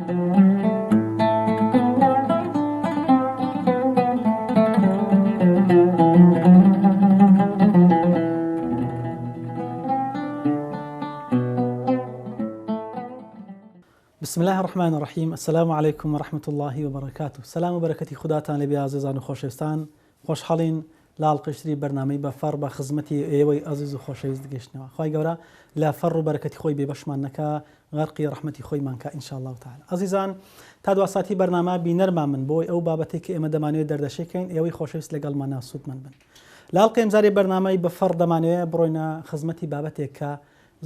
بسم اللە الرحمن الرحیم السلام علیکم و رحمة اللە و بەرەکاته سەلام و بەرەکەتی خوداتان لێبێ ئازیزان و خۆشەویستان خۆشحاڵین لە ئەڵقەیشتری بەرنامەی بە فەڕ بە خزمەتی ئێوەی ئازیز و خۆشەویست گەیشتنەوە خوای گەورە لە فەڕ و بەرەکەتی خۆی بێبەشمان نەکا غەرقی ڕەحمەتی خۆیمان کا ان شاء اللە تعالی ئازیزان تا دوا ساتی بەرنامە بینەرمان بن بۆی ئەو بابەتەی کە ئێمە دەمانەوێت دەردەشەی کەین ئێوەی خۆشەویست لەگەڵمانا سوودمەند بن لە ئەڵقەی ئەمجارەی بەرنامەی بە فەڕ دەمانەوێت بڕۆینە خزمەتی بابەتێک کە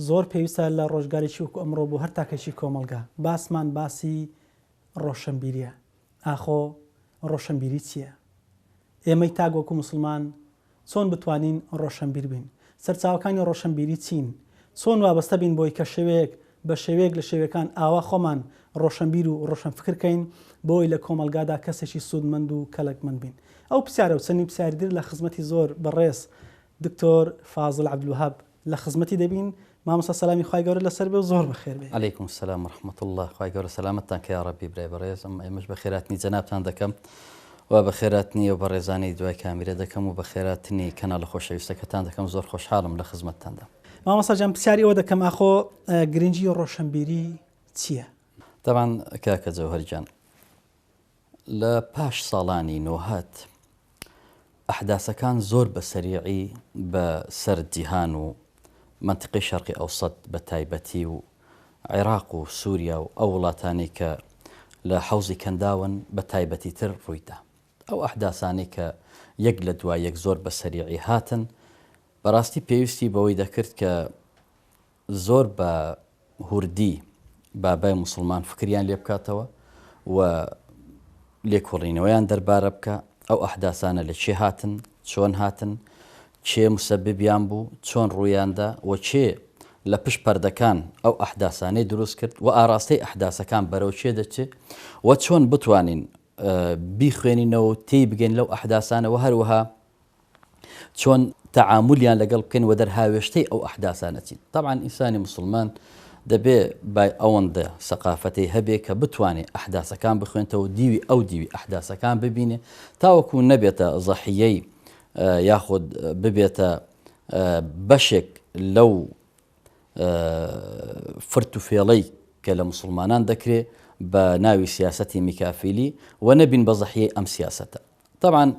زۆر پێویستە لە ڕۆژگارێکی وەکو ئەمڕۆ بۆ هەر تاکێکی کۆمەڵگا. باسمان باسی ڕۆشەنبیریە. ئاخۆ ڕۆشەنبیری چیە؟ ئێمەی تاک وەکو موسڵمان چۆن بتوانین ڕۆشەنبیر بین؟ سەرچاوەکانی ڕۆشەنبیری چین؟ چۆن وابەستە بین بۆی کە شێوەیەک بە شێوەیەک لە شێوەکان ئاوا خۆمان ڕۆشەنبیر و ڕۆشەنفکر کەین بۆی لە کۆمەڵگادا کەسێکی سوودمەند و کەلەکمەند بین؟ ئەو پرسیارە و چەندین پرسیاری تر لە خزمەتی زۆر بەڕێز دکتۆر فازل عەبدولوەهاب لە خزمەتی دەبین مامۆستا سەلامی خوای گەورە لەسەر بێ و زۆر بەخێر بێ. علیکم السلام و رحمة اللە خوای گەورە سەلامەتتان کە یاڕەبی برای بەڕێزم ئێمەش بەخێراتنی جەنابتان دەکەم و بەخێراتنی ئەو بەڕێزانەی دوای کامیرە دەکەم و بەخێراتنی کەناڵە خۆشەویستەکەتان دەکەم زۆر خۆشحاڵم لە خزمەتتاندا. مامۆستا جان پرسیاری ئەوە دەکەم ئاخۆ گرنگی ڕۆشنبیری چییە؟ تەبعەن کاکە جەوهەر گیان لە پاش ساڵانی نۆهەد ئەحداسەکان زۆر بە سەریعی بە سەر جیهان و مەنتقەی شەرقی ئەوسەت بە تایبەتی و عێراق و سووریا و ئەو وڵاتانەی کە لە حەوزی کەنداون بە تایبەتی تر ڕوویدا. ئەو ئەحداسانەی کە یەک لە دوای یەک زۆر بە سەریعی هاتن بەڕاستی پێویستی بەوەی دەکرد کە زۆر بە هوردی بابای موسڵمان فکریان لێ بکاتەوە و لێکۆڵینەوەیان دەربارە بکا، ئەو ئەحداسانە لە کێ هاتن، چۆن هاتن، کێ موسەببیان بوو، چۆن ڕوویاندا و کێ لە پشت پەردەکان ئەو ئەحداسانەی دروست کرد و ئاراستەی ئەحداسەکان بەرەو کێ دەچێ و چۆن بتوانین بیخوێنینەوە و تێی بگەین لەو ئەحداسانە و هەروەها چۆن تەعامولیان لەگەڵ بکەین و دەرهاوێشتەی ئەو ئەحداسانە چین. تەبعەن ئینسانی موسڵمان دەبێ بای ئەوەندە سەقافەتەی هەبێ کە بتوانێ ئەحداسەکان بخوێنتەوە و دیوی ئەو دیوی ئەحداسەکان ببینێ تاوەکو نەبێتە زەحیەی یاخود ببێتە بەشێک لەو فرت و فێڵەی کە لە موسڵمانان دەکرێ بە ناوی سیاسەتی میکافیلی و نەبین بە زەحیەی ئەم سیاسەتە. تەبعەن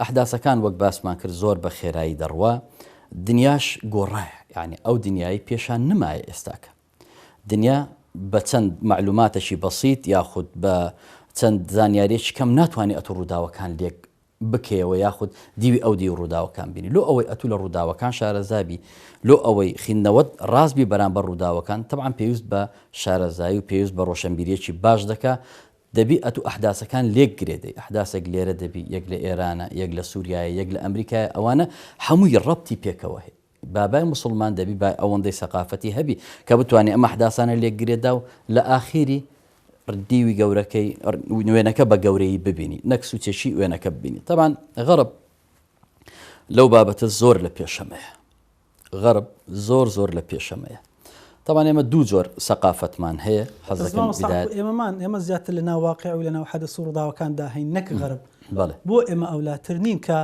ئەحداسەکان وەک باسمان کرد زۆر بە خێرایی دەڕوا، دنیاش گۆڕایە، یانی ئەو دنیای پێشان نمایە ئێستاکە. دنیا بە چەند مەعلوماتەکی بەسیت یاخود بە چەند زانیاریەکی کەم ناتوانێ ئەتوو ڕووداوەکان لێک بکەیەوە یاخود دیوی ئەو دیو ڕووداوەکان بینی. لۆ ئەوەی ئەتوو لە ڕووداوەکان شارەزا بی، لۆ ئەوەی خیندنەوەت ڕاست بی بەرامبەر ڕووداوەکان، تەبعەن پێویست بە شارەزایی و پێویست بە ڕۆشەنبیریەکی باش دەکا دەبی ئەتوو ئەحداسەکان لێک گرێ دەی، ئەحداسێک لێرە دەبی، یەک لە ئێرانە، یەک لە سوریایە، یەک لە ئەمریکایە، ئەوانە هەمووی ڕەبتی پێکەوە هەیە. بابای موسڵمان دەبی با ئەوەندەی سەقافەتی هەبی کە بتوانێ ئەم ئەحداسانە لێک گرێ دا و لە ئاخیری دیوی گەورەکەی وێنەکە بە گەورەیی ببینی نەک سوچێکی وێنەکە ببینی. تەبعەن غەڕب لەو بابەتە زۆر لە پێشەمەیە. غەرب زۆر زۆر لە پێشەمەیە. تەبعەن ئێمە دوو جۆر سەقافەتمان هەیە حەز بەس دەکەم مامۆستا بدایەت عەفو ئێمەمان ئێمە زیاتر لە ناو واقیع و لە ناو حەدەس و ڕووداوەکاندا هەین نەک غەرب بەڵێ. بۆ ئێمە ئەولاتر نین کە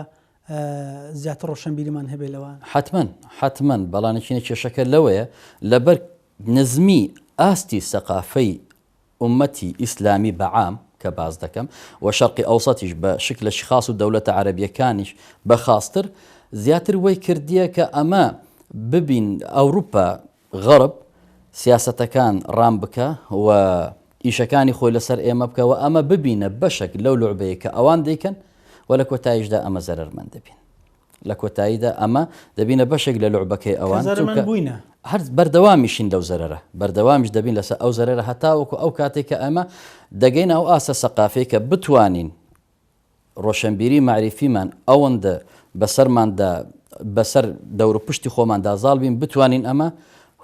زیاتر ڕۆشەنبیریمان هەبێ لەوان؟ حەتمەن حەتمەن بەڵام چینە کێشەکە لەوەیە لەبەر نزمی ئاستی سەقافەی ئوممەتی ئیسلامی بە عام کە باس دەکەم و شەرقی ئەوسەتیش بە شکلەکی خاس و دەولەتە عەرەبیەکانیش بە خاستر زیاتر وەی کردیە کە ئەمە ببین ئەوروپا غەرب سیاسەتەکان ڕام بکە و ئیشەکانی خۆی لەسەر ئێمە بکە و ئەمە ببینە بەشەک لەو لوعبەیە کە ئەوان دەیکەن و لە کۆتاییشدا ئەمە زەرەرمەند دەبین. لە کۆتاییدا ئەمە دەبینە بەشێک لە لوعبەکەی ئەوان چونکە بووینە هەر بەردەوامیشین لەو زەرەرە بەردەوامیش دەبین لەسەر ئەو زەرەرە هەتاوەکو ئەو کاتێک کە ئەمە دەگەین ئەو ئاستە سەقافەی کە بتوانین ڕۆشنبیری مەعریفیمان ئەوەندە بەسەرماندا بەسەر دەور و پشتی خۆماندا زاڵ بین بتوانین ئەمە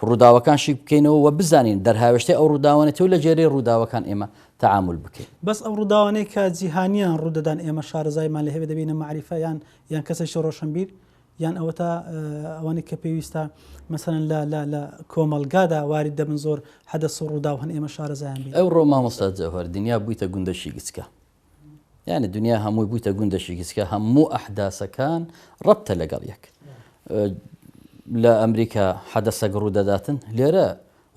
ڕووداوەکان شیک بکەینەوە و بزانین دەرهاوێشتەی ئەو ڕووداوانێتی و لە جێرەی ڕووداوەکان ئێمە تەعامول بکەین. بەس ئەو ڕووداوانەی کە جیهانیان ڕوودەدان ئێمە شارەزایمان لێ هەبێ دەبینە مەعریفە یان یان کەسێکی ڕۆشنبیر؟ یان ئەوەتا ئەوانەی کە پێویستە مەسەلەن لە لە لە کۆمەڵگادا وارد دەبن زۆر حەدەس و ڕووداو هەن ئێمە شارەزایان بین. ئەوڕۆ مامۆستا جەوهەر دنیا بوویتە گوندەکی گچکە یانی دنیا هەمووی بوویتە گوندەکی گچکە هەموو ئەحداسەکان ڕەبتە لەگەڵ یەک لە ئەمریکا حەدەسەک ڕوو دەداتن لێرە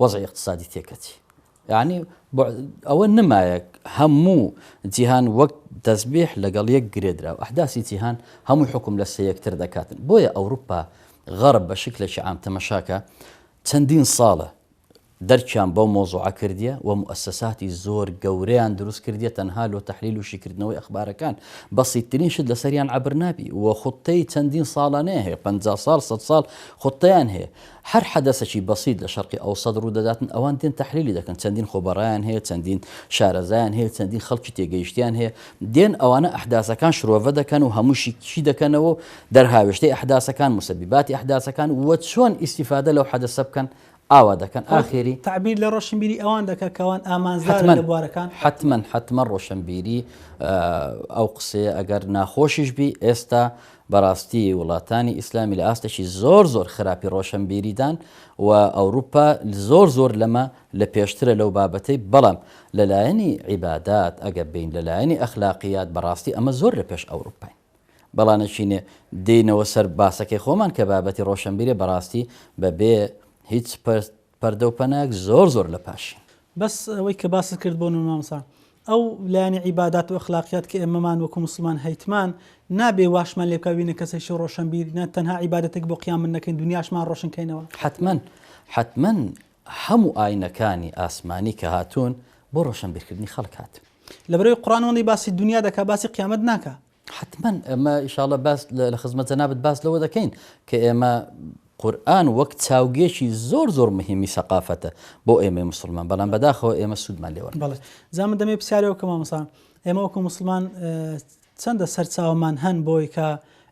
وەزعی ئیقتسادی تێکەچی یانی ئەوە نمایە هەموو جیهان وەک تەزبیح لەگەڵ یەک گرێدراو ئەحداسی جیهان هەمووی حکوم لە سەیەکتر دەکاتن بۆیە ئەوروپا غەرب بە شکلێکی عام تەمەشاکە چەندین ساڵە دەرکیان بەو مەوزوعە کردیە و موئەسەساتی زۆر گەورەیان دروست کردیە تەنها لۆ تەحلیل و شیکردنەوەی ئەخبارەکان بەسیتترین شت لەسەریان عەبر نابی و خوتەی چەندین ساڵانەیان هەیە 50 ساڵ 100 ساڵ خوتەیان هەیە هەر حەدەسەکی بەسیت لە شەرقی ئەوسەت ڕوودەداتن ئەوان دێن تەحلیلی دەکەن چەندین خۆبەڕایان هەیە چەندین شارەزایان هەیە چەندین خەڵکی تێگەیشتیان هەیە دێن ئەوانە ئەحداسەکان شرۆڤە دەکەن و هەمووشی شی دەکەنەوە و دەرهاوێشتەی ئەحداسەکان موسەبیباتی ئەحداسەکان و چۆن ئیستیفادە لەو حەدەسە بکەن ئاوا دەکەن ئاخێری. تەعبیر لە ڕۆشنبیری ئەوان دەکا کە ئەوان ئامانجدارن لە بوارەکان؟ حەتمەن حەتمەن ڕۆشنبیری ئەو قسەیە ئەگەر ناخۆشیش بی ئێستا بەڕاستی وڵاتانی ئیسلامی لە ئاستێکی زۆر زۆر خراپی ڕۆشنبیریدان و ئەوروپا زۆر زۆر لەمە لە پێشترە لەو بابەتەی بەڵام لەلایەنی عیبادات ئەگەر بین لەلایەنی ئەخلاقیات بەڕاستی ئەمە زۆر لە پێش ئەوروپاین. بەڵا نەچینێ دێینەوە سەر باسەکەی خۆمان کە بابەتی ڕۆشنبیرە بەڕاستی بە بێ هیچ پەردە و پەنایەک زۆر زۆر لە پاشین. بەس ئەوەی کە باست کرد بۆ نمونە مامۆستا ئەو لایەنی عیبادات و ئەخلاقیات کە ئێمەمان وەکو موسڵمان هەیتمان نابێ واشمان لێ بکا ببینە کەسێکی ڕۆشنبیر نە تەنها عیبادەتێک بۆ قیامەت نەکەین دونیاشمان ڕۆشن کەینەوە. حەتمەن حەتمەن هەموو ئاینەکانی ئاسمانی کە هاتوون بۆ ڕۆشنبیرکردنی خەڵک هاتوون. لەبەرئەوەی قورئان ئەوەندەی باسی دونیا دەکا باسی قیامەت ناکا. حەتمەن ئێمە ئیشاڵە باس لە خزمەت جەنابت باس لەوە دەکەین کە ئێمە قورئان وەک چاوگێکی زۆر زۆر مهمی سەقافەتە بۆ ئێمەی موسڵمان بەڵام بەداخەوە ئێمە سوودمان لێ وەرناگرین. بەڵێ جا من دەمەوێ پرسیارێک بکەم مامۆستا ئێمە وەکو موسڵمان چەندە سەرچاوەمان هەن بۆی کە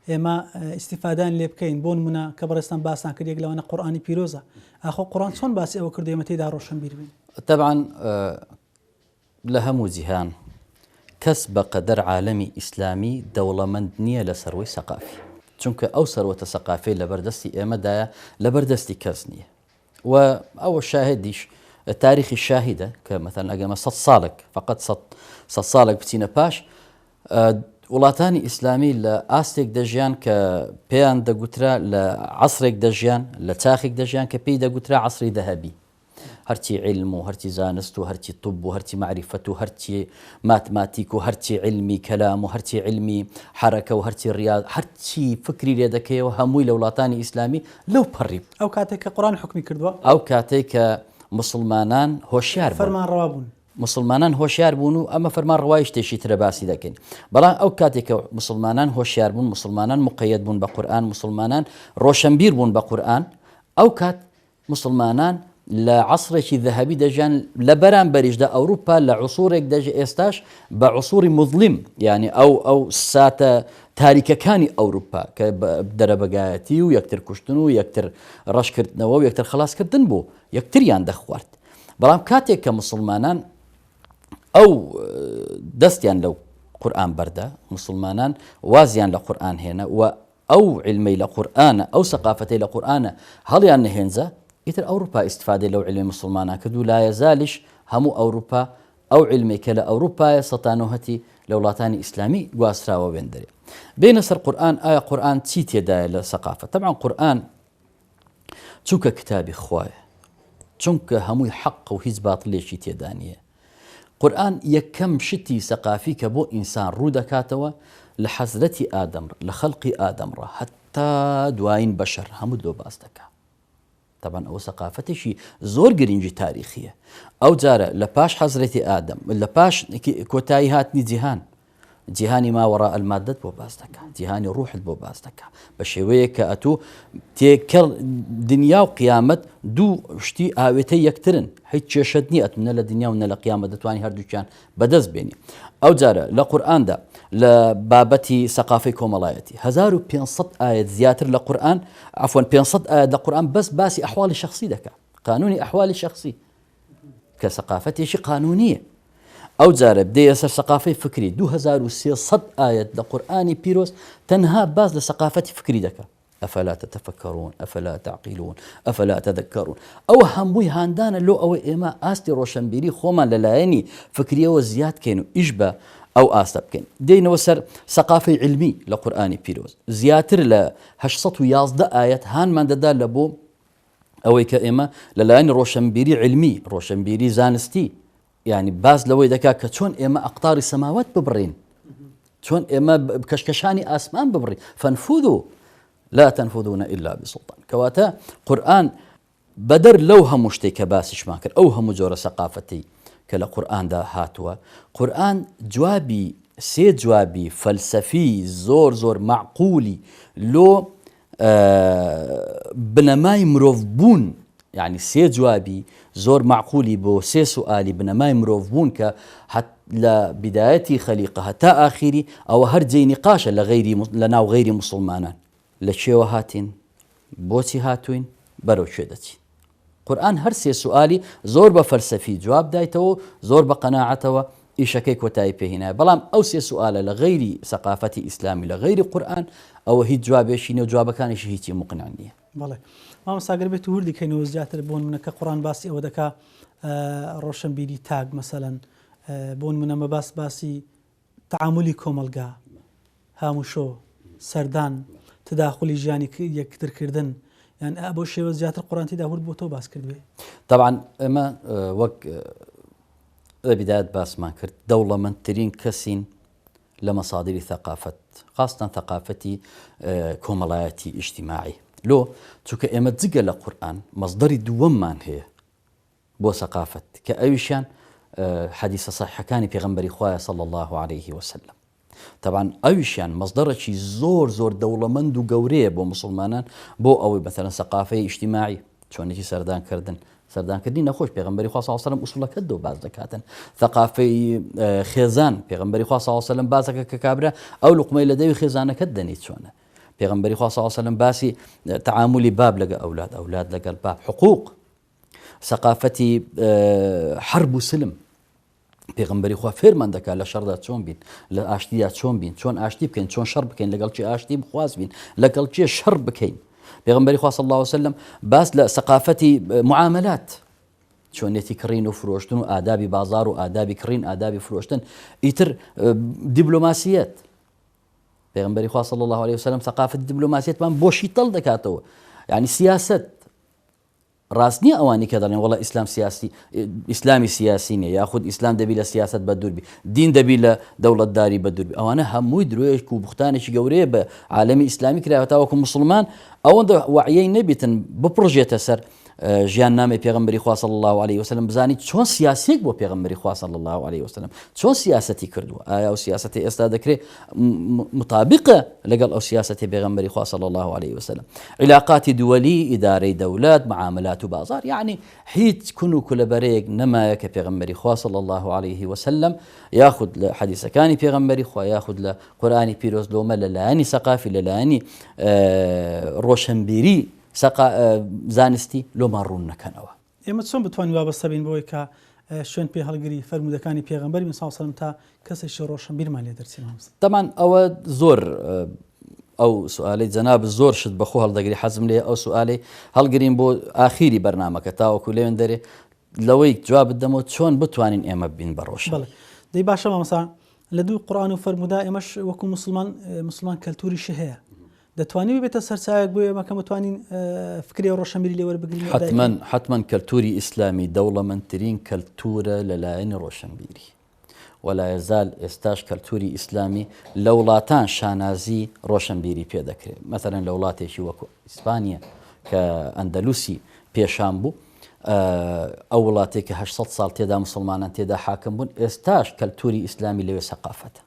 ئێمە ئیستیفادەیان لێ بکەین بۆ نمونە کە بەڕێزتان باستان کرد یەک لەوانە قورئانی پیرۆزە ئاخۆ قورئان چۆن باسی ئەوە کردو ئێمە تێیدا ڕۆشنبیر بین؟ تەبعەن لە هەموو جیهان کەس بە قەدەر عالەمی ئیسلامی دەوڵەمەند نییە لە سەروەی سەقافی چونکە ئەو سەروەتە سەقافیەی لەبەر دەستی ئێمەدایە لەبەر دەستی کەس نییە و ئەوە شاهدیش تاریخی شاهیدە کە مەتەن ئەگەمە سە ساڵێک فقط سە ساڵێک بچینە پاش وڵاتانی ئیسلامی لە ئاستێک دەژیان کە پێیان دەگوترا لە عسرێک دەژیان لە چاخێک دەژیان کە پێی دەگوترا عسری دەهەبی هەرچی عیلم و هەرچی زانست و هەرچی طب و هەرچی مەعریفەت و هەرچی ماتماتیک و هەرچی عیلمی کەلام و هەرچی عیلمی حەرەکە و هەرچی ڕیاض هەرچی فکری لێ دەکەیەوە هەمووی لە وڵاتانی ئیسلامی لەو پەڕی ئەو کاتەی کە قورئان حوکمی کردووە. ئەو کاتەی کە موسڵمانان هۆشیار بوون. فەرمانڕەوا بوون. موسڵمانان هۆشیار بوون و ئەمە فەرمانڕەوایی شتێکی ترە باسی دەکەین بەڵام ئەو کاتێک کە موسڵمانان هۆشیار بوون موسڵمانان مقەیەد بوون بە قورئان موسڵمانان ڕۆشنبیر بوون بە قورئان ئەو کات موسڵمانان لە عەسرێکی ذەهەبی دەژیان لە بەرامبەریشدا ئەوروپا لە عسوڕێک دەژی ئێستاش بە عسوڕی موزلیم یانی ئەو ئەو ساتە تاریکەکانی ئەوروپا کە دەرەبەگایەتی و یەکتر کوشتن و یەکتر ڕەشکردنەوە و یەکتر خەڵاسکردن بوو یەکتریان دەخوارد بەڵام کاتێک کە موسڵمانان ئەو دەستیان لەو قورئان بەردا موسڵمانان وازیان لە قورئان هێنا و ئەو عیلمەی لە قورئانە، ئەو سەقافەتەی لە قورئانە هەڵیان نەهێنجا، ئیتر ئەوروپا ئیستفادەی لەو عیلمەی موسڵمانان کرد و لایەزالیش هەموو ئەوروپا ئەو عیلمەی کە لە ئەوروپایە سەتانۆهەتی لە وڵاتانی ئیسلامی گواستراوە وێندەرێ. بێینە سەر قورئان، ئایا قورئان چی تێدایە لە سەقافەت؟ تەبعەن قورئان چونکە کتابی خوایە، چونکە هەمووی حەقە و هیچ باتڵێکی تێدا نییە، قورئان یەکەم شتی سەقافی کە بۆ ئینسان ڕوو دەکاتەوە لە حەزرەتی ئادەم لە خەلقی ئادەم ڕا هەتا دوایین بەشەر هەموو لۆ باس دەکا تەبعەن ئەوە سەقافەتێکی زۆر گرنگی تاریخیە ئەو جارە لە پاش حەزرەتی ئادەم لە پاش کۆتایی هاتنی جیهان جیهانی ماوەڕا المادەت بۆ باس دەکا جیهانی ڕوحت بۆ باس دەکا بە شێوەیەک کە ئەتوو تێکەڵ دنیا و قیامەت دوو شتی ئاوێتە یەکترن هیچ کێشەت نییە ئەتوو نە لە دنیا و نە لە قیامەت دەتوانی هەردووکیان بەدەست بێنی ئەو جارە لە قورئاندا لە بابەتی سەقافەی کۆمەڵایەتی 1500 ئاەت زیاتر لە قورئان عفوا 500 ئاەت لە قورئان بەس باسی ئەحواڵی شخصی دەکا قانونی ئەحوالی شخصی کە سەقافەتێکی قانونیە ئەو جارە بدەیە سەر سەقافەی فکری 2300 ئاەت لە قورئانی پیرۆز تەنها باس لە سەقافەتی فکری دەکا. افلا تتفکرون افلا تعقلون افلا تذکرون ئەوە هەمووی هاندانە لۆ ئەوەی ئێمە ئاستی ڕۆشەنبیری خۆمان لە لایەنی فکریەوە زیاد کەین و ئیش بە ئەو ئاستە بکەین. دێینەوە سەر سەقافەی عیلمی لە قورئانی پیرۆز زیاتر لە 811 ئایەت هانمان دەدا لە بۆ ئەوەی کە ئێمە لە لایەنی ڕۆشەنبیری عیلمی ڕۆشەنبیری زانستی یانی باس لەوەی دەکات کە چۆن ئێمە ئەقتاری سەماوات ببڕین چۆن ئێمە کەشکەشانی ئاسمان ببڕین فانفذوا لا تنفذون إلا بسلطان کەواتە قورئان بەدەر لەو هەموو شتێک کە باسیشمان کرد ئەو هەموو جۆرە سەقافەتی کە لە قورئاندا هاتووە قورئان جوابی سێ جوابی فەلسەفی زۆر زۆر مەعقولی لۆ بنەمای مرۆڤ بوون یعنی سێ جوابی زۆر مەعقولی بۆ سێ سوئالی بنەمای مرۆڤ بوون کە لە بیدایەتی خەلیقە هەتا ئاخیری ئەوە هەر جێی نیقاشە لە غەیری لە ناو غەیری موسڵمانان لە کوێوە هاتین بۆچی هاتوین بەرەو کوێ دەچین قورئان هەر سێ سوئالی زۆر بە فەلسەفی جواب دایتەوە و زۆر بە قەناعەتەوە ئیشەکەی کۆتایی پێ هینایە بەڵام ئەو سێ سوئالە لە غەیری سەقافەتی ئیسلامی لە غەیری قورئان ئەوە هیچ جوابێکی نیە و جوابەکانیشی هیچی موقنع نیە. بەڵێ مامۆستا گەر بێت وردی کەینەوە زیاتر بۆ نمونە کە قورئان باسی ئەوە دەکا ڕۆشنبیری تاک مەسەلەن بۆ نمونە مەباس باسی تەعامولی کۆمەڵگا، هاموشۆ، سەردان، تداخولی ژیانی یەکتر کردن، یان ئا بەو شێوە زیاتر قورئان تێدا ورد بۆتەوە باس کردبێ. تەبعەن ئێمە وەک لە بیدایەت باسمان کرد دەوڵەمەندترین کەسین لە مەسادری ثەقافەت خاستان ثەقافەتی کۆمەڵایەتی ئیجتیماعی لۆ چونکە ئێمە جگە لە قورئان مەسدەری دووەممان هەیە بۆ سەقافەت کە ئەویشیان حەدیسە سەحیحەکانی پێغەمبەری خوایە صلی اللە علیه وسلم تەبعەن ئەویشیان مەصدەڕێکی زۆر زۆر دەوڵەمەند و گەورەیە بۆ موسڵمانان بۆ ئەوەی مەسەلەن سەقافەی ئیجتیماعی چۆنێتی سەردان کردن سەردانکردنی نەخۆش پێغمبەری خوا صلی الله علیه وسلم ئوسوڵەکە دۆ باس دەکاتن ثقافەی خێزان پێغمبەری خوا صلی الله علیه وسلم باسەکە کە کابرا ئەو لوقمەی لە دەوی خێزانەکەت دەنی چۆنە پێغمبەری خوا صلی الله علیه وسلم باسی تعاملی باب لەگە ئەولاد ئەولاد لەگەڵ باب حقوق سەقافەتی حەرب و سلم پێغمبەری خوا فێرمان دەکات لە شەڕدا چۆن بین لە ئاشتیدا چۆن بین چۆن ئاشتی بکەین چۆن شەڕ بکەین لەگەڵ چی ئاشتی بخواز بین لەگەڵ چێ شەڕ بکەین پێغمبەری خوا صلی الله علیه وسلم باس لە سەقافەتی معاملات چۆنێتی کڕین و فرۆشتن و ئادابی بازار و ئادابی کڕین ئادابی فرۆشتن ئیتر دیبلۆماسیەت پێغمبەری خوا صلی الله علیه وسلم سەقافەتی دیبلۆماسیەتمان بۆ شیتەڵ دەکاتەوە یعنی سیاست ڕاست نیە ئەوانی کە دەڵێن وەڵا ئیسلام سیاسی ئیسلامی سیاسی نیە یاخود ئیسلام دەبی لە سیاسەت بە دوور بی دین دەبی لە دەوڵەتداری بە دوور بی ئەوانە هەمووی درۆیەک و بوختانێکی گەورەیە بە عالەمی ئیسلامی کراوە تاوەکو موسڵمان ئەوەندە وەعیەی نەبیتن بپڕژێتە سەر ژیان نامی پێغمبەری خوا صلی الله علیه وسلم بزانی چۆن سیاسیەک بۆ پێغمبەری خوا صلی الله علیه وسلم چۆن سیاسەتی کردووە ئایا ئەو سیاسەتی ئێستا دەکرێت مطابقە لەگەڵ ئەو سیاسەتی پێغەمبەری خوا صلی اللە علیه وسلم علاقاتی دولی ئیدارەی دەولەت معاملات و بازار یعنی هیچ کون و کولەبەرەیەک نەمایە کە پێغەمبەری خوا صلی اللە علیه وسلم یاخود لە حەدیسەکانی پێغەمبەری خوا یاخود لە قورئانی پیرۆز لۆمە لە لایەنی سەقافی لە لایەنی ڕۆشنبیری زانستی لۆمان ڕوون نەکەنەوە. ئێمە چۆن بتوانین وابەستە بین بەوەی کە شوێن پێ هەڵگری فەرموودەکانی پێغەمبەری بین صلی اللە علیە وسلم تا کەسێکی ڕۆشنبیرمان لێ دەرچێ مامۆستا؟ تەبعەن ئەوە زۆر ئەو سوالەی جەنابت زۆر شت بەخۆ هەڵدەگری حەزم لێیە ئەو سوالەی هەڵگرین بۆ ئاخیری بەرنامەکە تاوەکو لەوێن دەرێ لەوەی جوابت دەمەوە چۆن بتوانین ئێمە بین بە ڕۆشن. بەڵێ دەی باشە مامۆستا لە دوو قورئان و فەرموودە ئێمەش وەکو موسڵمان موسڵمان کەلتوریشی هەیە دەتوانی ببێتە سەرچاوێک بۆ ئێمە کە بتوانین فکری ڕۆشنبیری لێ وەربگرین و ئەدای حەتمەن بکەین؟ حەتمەن کەلتوری ئیسلامی دەوڵەمەندترین کەلتورە لە لایەنی ڕۆشنبیری و لایەزال ئێستاش کەلتوری ئیسلامی لە وڵاتان شانازی ڕۆشنبیری پێ دەکرێت مەسەلەن لە وڵاتێکی وەکو ئیسپانیا کە ئەندەلوسی پێشان بوو ئەو وڵاتێک کە 800 ساڵ تێدا مسلمانان تێدا حاکم بوون ئێستاش کەلتوری ئیسلامی لەوێ سەقافەتە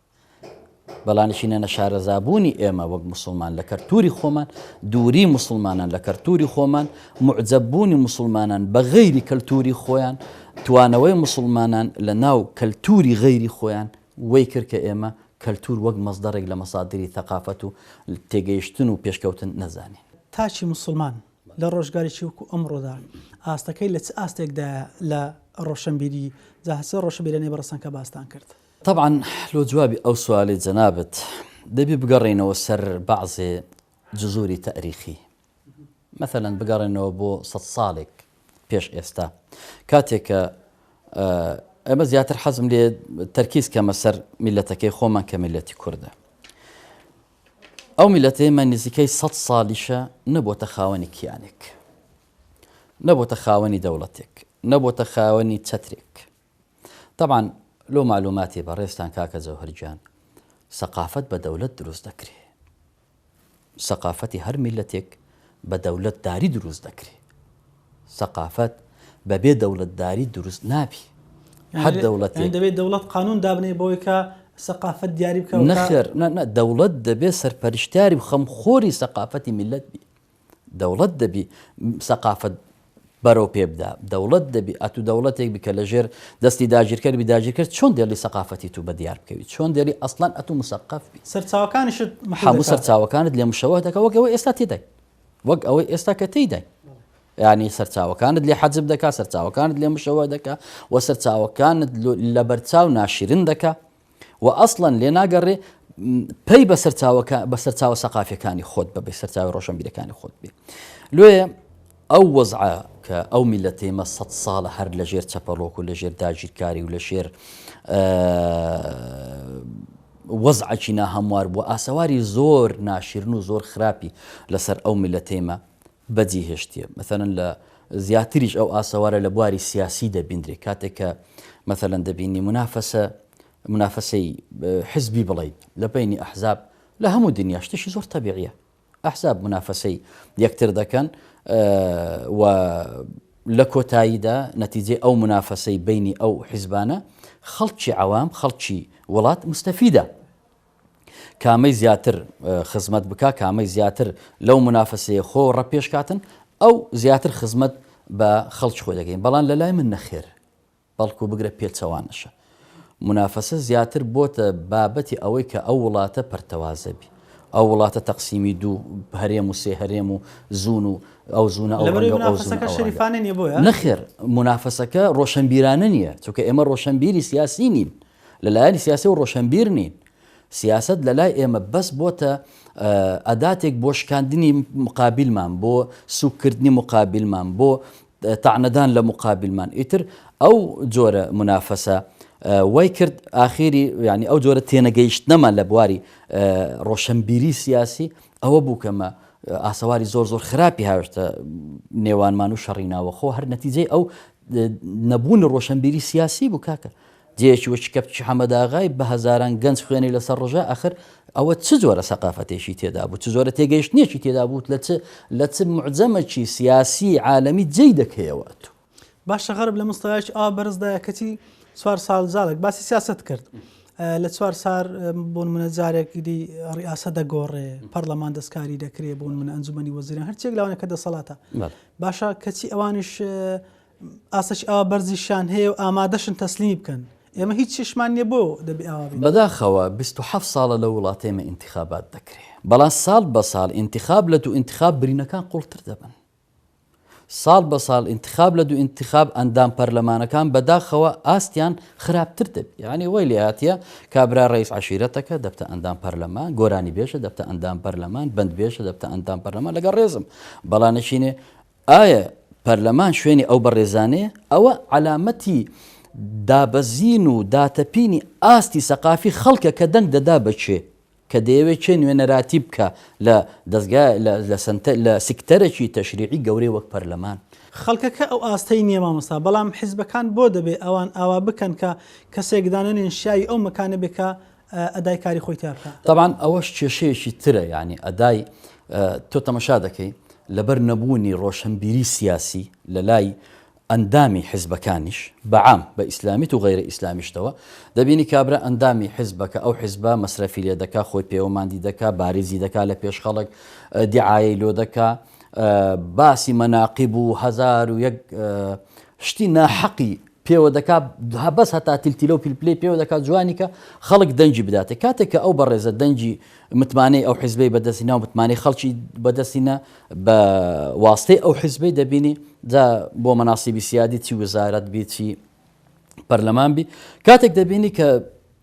بەڵانشینە نەشارەزابوونی ئێمە وەک موسڵمان لە کەلتوری خۆمان، دووری موسڵمانان لە کەلتوری خۆمان، موعجەب بوونی موسڵمانان بە غەیری کەلتوری خۆیان، توانەوەی موسڵمانان لە ناو کەلتوری غەیری خۆیان وەی کرد کە ئێمە کەلتور وەک مەسدەڕێک لە مەسادری ثەقافەت و تێگەیشتن و پێشکەوتن نەزانین. تاکی موسڵمان لە ڕۆژگارێکی وەکو ئەمڕۆدا ئاستەکەی لە چ ئاستێکدایە لە ڕۆشنبیری، جا هەر چ ڕۆشنبیرانەی بەڕێزتان کە باستان کرد؟ تەبعەن لۆ جوابی ئەو سوالەی جەنابت دەبی بگەڕێینەوە سەر بەعزێ جزوری تەئریخی. مەسەلەن بگەڕێنەوە بۆ سەد ساڵێک پێش ئێستا کاتێک کە ئێمە زیاتر حەزم لێ تەرکیز کەمە سەر میلەتەکەی خۆمان کە میلەتی کوردە. ئەو میلەتە ئێمە نزیکەی سەد ساڵیشە نەبووەتە خاوەنی کیانێک. نەبووەتە خاوەنی دەوڵەتێک، نەبووەتە خاوەنی چەترێک. تەبعەن لۆ مەعلوماتی بەڕێزتان کاکە جەوهەر گیان سەقافەت بە دەولەت دروست دەکرێ سەقافەتی هەر میلەتێک بە دەولەت داری دروست دەکرێ سەقافەت بە بێ دەولەت داری دروست نابی هەر دەوڵەتێک دەبێت دەوڵەت قانون دابنێ بۆی کە سەقافەت دیاری بکە نەخێر دەوڵەت دەبێت سەرپەرشتیاری و خەمخۆری سەقافەتی میلەت بی دەوڵەت دەبی سەقافەت بەرەو پێ بدا، دەوڵەت دەبی ئەتوو دەوڵەتێک بی کە لە ژێر دەستی داگیرکەر بی، داگیرکەر چۆن دێڵی سەقافەتی تو بە دیار بکەوی، چۆن دێڵی ئەسڵەن ئەتوو مسەقەف بی. سەرچاوەکانیشت مەحو هەموو دەکات. سەرچاوەکانت لێ مشەوه دەکا وەک ئەوەی ئێستا تێدای، وەک ئەوەی ئێستا کە تێیدای. یانی سەرچاوەکانت لێ حەجب دەکا، سەرچاوەکانت لێ مشەوه دەکا و سەرچاوەکانت لەبەرچاو ناشیرن دەکا. و ئەسڵەن لێ ناگەڕێ پەی بە سەرچاوەکە بە سەرچاوە سەقافیەکانی خۆت بە بێ سەرچاوی ڕۆشنبیرەکانی خۆت بێ لۆیە ئەو وەزعە کە ئەو میلەتێمە سە ساڵە هەر لە ژێر چەپەڵۆک و لە ژێر داگیرکاری و لە ژێر وەزعکی ناهەموار بووە ئاسەواری زۆر ناشرن و زۆر خراپی لەسەر ئەو میلەتێمە بەجی هێشتیە مەسەلەن لە زیاتریش ئەو ئاسەوارە لە بواری سیاسی دەبیندرێ کاتێک کە مەسەلەن دەبینی منافەسە منافەسەی حزبی بڵین لە بینی ئەحزاب لە هەموو دنیا شتێکی زۆر تەبیعیە ئەحزاب منافەسەی یەکتر دەکەن و لە کۆتاییدا نەتیجەی ئەو منافەسەی بینی ئەو حیزبانە خەڵکی عەوام خەڵکی وڵات مستەفیدە کامەی زیاتر خزمەت بکا، کامەی زیاتر لەو مونافەسەیە خۆ ڕەپێش کاتن، ئەو زیاتر خزمەت بە خەڵکی خۆی دەکەین، بەڵام لە لای من نەخێر، بەڵکو بگرە پێچەوانەشە. مونافەسە زیاتر بۆتە بابەتی ئەوەی کە ئەو وڵاتە پەرتەوازە بی. ئەو وڵاتە تەقسیمی دوو هەرێم و سێ هەرێم و زون و ئەو زونە ئەو لەبەرەوەی ڕەنگە و ئەو زونە مونافەسەکە ئەو ڕەنگە. شەریفانە نیە بۆیە؟ نەخێر، مونافەسەکە ڕۆشەنبیرانە نیە، چونکە ئێمە ڕۆشەنبیری سیاسی نین. لە لایەنی سیاسی و ڕۆشەنبیر نین. سیاسەت لە لای ئێمە بەس بۆتە ئەداتێک بۆ شکاندنی مقابیلمان، بۆ سووککردنی مقابیلمان، بۆ تەعنەدان لە مقابیلمان. ئیتر ئەو جۆرە مونافەسە وای کرد ئاخیری یانی ئەو جۆرە تێنەگەیشتنەمان لە بواری ڕۆشەنبیری سیاسی ئەوە بوو کە مە ئاسەواری زۆر زۆر خراپی هاوێشتە نێوانمان و شەڕی ناوەخۆ هەر نەتیجەی ئەو نەبوونی ڕۆشەنبیری سیاسی بوو کاکە. جێیەکی وەکی کەپکی حەمەداغای بە هەزاران گەنج خوێنی لەسەر ڕژا ئەخر ئەوە چ جۆرە سەقافەتێکی تێدا بوو چ جۆرە تێگەیشتنێکی تێدا بوو لە چ لە چ معجەمەکی سیاسی عالەمی جێی دەکەیەوە ئەتوو. باشە غەرب لە مستەوایەکی ئاوا بەرزدایە کەچی چوار ساڵ جارێک باسی سیاسەت کرد لە چوار سار بۆ نمونە جارێک ئیدی ڕیاسە دەگۆڕێ پەرلەمان دەستکاری دەکرێ بۆ نمونە ئەنجومەنی وەزیران هەرچێک لەوانە کە دەسەڵاتە باشە کەچی ئەوانیش ئاستێکی ئاوا بەرزیشیان هەیە و ئامادەشن تەسلیمی بکەن، ئێمە هیچ چیشمان نییە بۆ دەبێ ئاوا بین؟ بەداخەوە 27 ساڵە لەو وڵاتە ئێمە ئینتیخابات دەکرێ، بەڵام ساڵ بە ساڵ ئینتیخاب لە دوو ئینتیخاب برینەکان قوڵتر دەبن. ساڵ بە ساڵ ئینتیخاب لە دوو ئینتیخاب ئەندام پەرلەمانەکان بەداخەوە ئاستیان خراپتر دەبی. یانی وای لێ هاتیە کابرا ڕەئیس عەشیرەتەکە دەبتە ئەندام پەرلەمان، گۆرانی بێژە دەبتە ئەندام پەرلەمان، بەند بێژە دەبتە ئەندام پەرلەمان لەگەڵ ڕێزم بەڵا نەچینێ ئایا پەرلەمان شوێنی ئەو بەڕێزانەیە؟ ئەوە عەلامەتی دابەزین و داتەپینی ئاستی سەقافی خەڵکە کە دەنگ دەدا بە کێ، کە دەیەوێت کێ نوێنەراتی بکا لە دەزگا لە سەنتەر لە سیکتەرەکی تەشریعی گەورەی وەک پەرلەمان. خەڵکەکە ئەو ئاستەی نییە مامۆستا، بەڵام حیزبەکان بۆ دەبێ ئەوان ئاوا بکەن کە کەسێک دانەنێن شیاوی ئەو مەکانە بێ کە ئەدای کاری خۆی تیا بکا. تەبعەن ئەوەش کێشەیەکی ترە یانی ئەدای تۆ تەمەشا دەکەی لەبەر نەبوونی ڕۆشنبیری سیاسی لە لای ئەندامی حزبەکانیش بە عام بە ئیسلامیت و غەیرە ئیسلامیشتەوە دەبینی کابرا ئەندامی حزبەکە ئەو حزبە مەسرەفی لێ دەکا خۆی پێوە ماندی دەکا باریزی دەکا لە پێش خەڵک دیعایەی لۆ دەکا باسی مەناقیب و 1001 شتی ناحەقی پێوە دەکا بەس هەتا تلتیلە و پلپلەی پێوە دەکا جوانی کە خەڵک دەنگی بداتێ کاتێک کە ئەو بەڕێزە دەنگی متمانەی ئەو حیزبەی بەدەستی ناو متمانەی خەڵکی بەدەستی نە بە واستەی ئەو حیزبەی دەبینی جا بۆ مەناسیبی سیادی چی وزارەت بی چی پەرلەمان بی کاتێک دەبینی کە.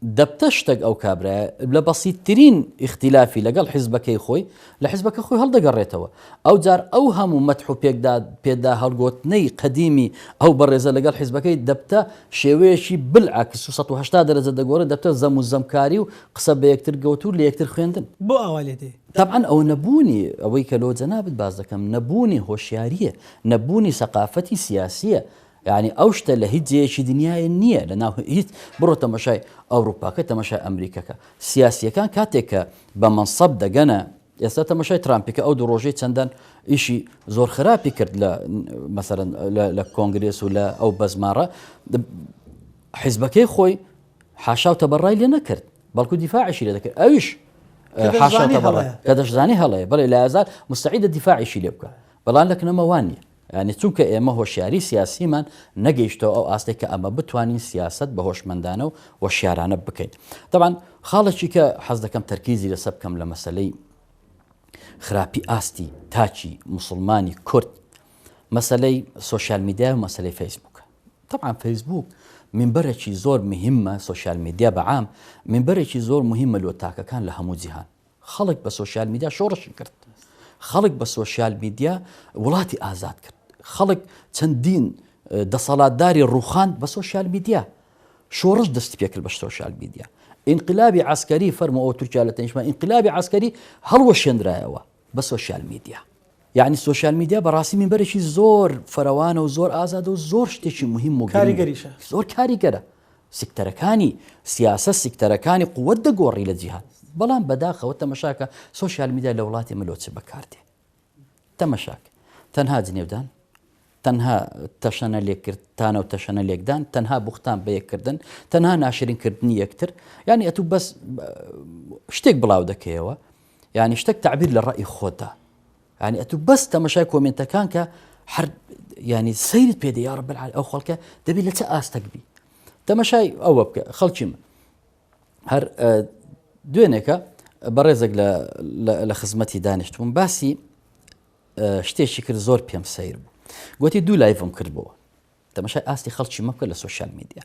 دەبتە شتەک ئەو کابرایە لە بەسیتترین ئیختیلافی لەگەڵ حیزبەکەی خۆی لە حیزبەکە خۆی هەڵدەگەڕێتەوە. ئەوجار ئەو هەموو مەدح و پێکدا پێدا هەڵگۆتنەی قەدیمی ئەو بەڕێزە لەگەڵ حیزبەکەی دەبتە شێوەیەکی بالعکس و 180 دەرەجە دەگۆڕێت دەبتە زەم و زەمکاری و قسە بە یەکتر گۆت و لە یەکتر خوێندن. بۆ ئاوا لێ دێ؟ تەبعەن ئەوە نەبوونی ئەوەی کە لۆ جەنابت باس دەکەم نەبوونی هۆشیارییە، نەبوونی سەقافەتی سیاسییە، یانی ئەو شتە لە هیچ جێیەکی دنیایە نییە لە ناو هیچ بڕۆ تەمەشای ئەوروپاکە تەمەشای ئەمریکەکە سیاسیەکان کاتێک کە بە مەنسەب دەگەنە ئێستا تەمەشای ترامپیکە ئەو دوو ڕۆژەی چەندان ئیشی زۆر خراپی کرد لە مەسەرەن لە کۆنگرێس و لە ئەو بەزماڕە حیزبەکەی خۆی حاشا و تەبەڕای لێ نەکرد بەڵکو دیفاعشی لێ دەکرد ئەویش حاشا تەبەڕای کە دەشزانی هەڵەیە بەڵێ لە ئازار مستعیدە دیفاعشی لێ بکە بەڵام لە کنەمەوان نییە یانی چونکە ئێمە هۆشیاری سیاسیمان نەگەیشتەوە ئەو ئاستێک کە ئەمە بتوانین سیاسەت بە هۆشمەندانە و هۆشیارانە بکەین. تەبعەن خاڵێکی کە حەز دەکەم تەرکیزی لەسەر بکەم لە مەسەلەی خراپی ئاستی تاکی موسڵمانی کورد مەسەلەی سۆشیال میدیا و مەسەلەی فەیسبووکە. تەبعەن فەیسبووک مینبەرێکی زۆر مهمە سۆشیال میدیا بە عام مینبەرێکی زۆر مهمە لۆ تاکەکان لە هەموو جیهان. خەڵک بە سۆشیال میدیا شۆڕشی کرد خەڵک بە سۆشیال میدیا وڵاتی ئازاد کرد خەڵک چەندین دەسەڵاتداری ڕوخاند بە سۆشیال میدیا شۆڕش دەستی پێکرد بە سۆشیال میدیا ئینقلابی عسکەری فەرمو ئەو تورکیا لە تەنیشما ئینقلابی عسکەری هەڵوەشێنرایەوە بە سۆشیال میدیا یعنی سۆشیال میدیا بەڕاستی مینبەرێکی زۆر فراوانە و زۆر ئازادە و زۆر شتێکی مهم و کاریگەریشە زۆر کاریگەرە سیکتەرەکانی سیاسەت سیکتەرەکانی قوت دەگۆڕی لە جیهان بەڵام بەداخەوە تەمەشاکە سۆشیال میدیا لە وڵاتی ملۆ چ بەکاردێ تەمەشاک تەنها جنێودان تەنها تەشەنە لێکرد تانە و تەشەنە لێکدان تەنها بوختان بە یەککردن تەنها ناشرینکردنی یەکتر یعنی ئەتوو بەس شتێک بڵاو دەکەیەوە یعنی شتێک تعبیر لە ڕئی خۆتدا یانی ئەتوو بەس تەمەشای کۆمێنتەکان کە هەر ینی سەیرت پێ دێ یا رب العالمین ئەو خەڵکە دەبی لە چ ئاستەک بی تەمەشای ئەوە بکە خەڵکی من هەر دوێنێکە بەڕێزێک لە خزمەتی دانیشتبووم باسی شتێکی کرد زۆر پێم سەیر بوو گوتی دوو live م کرد بۆ تەمەشای ئاستی خەڵکی مەکە لە سۆشیال میدیا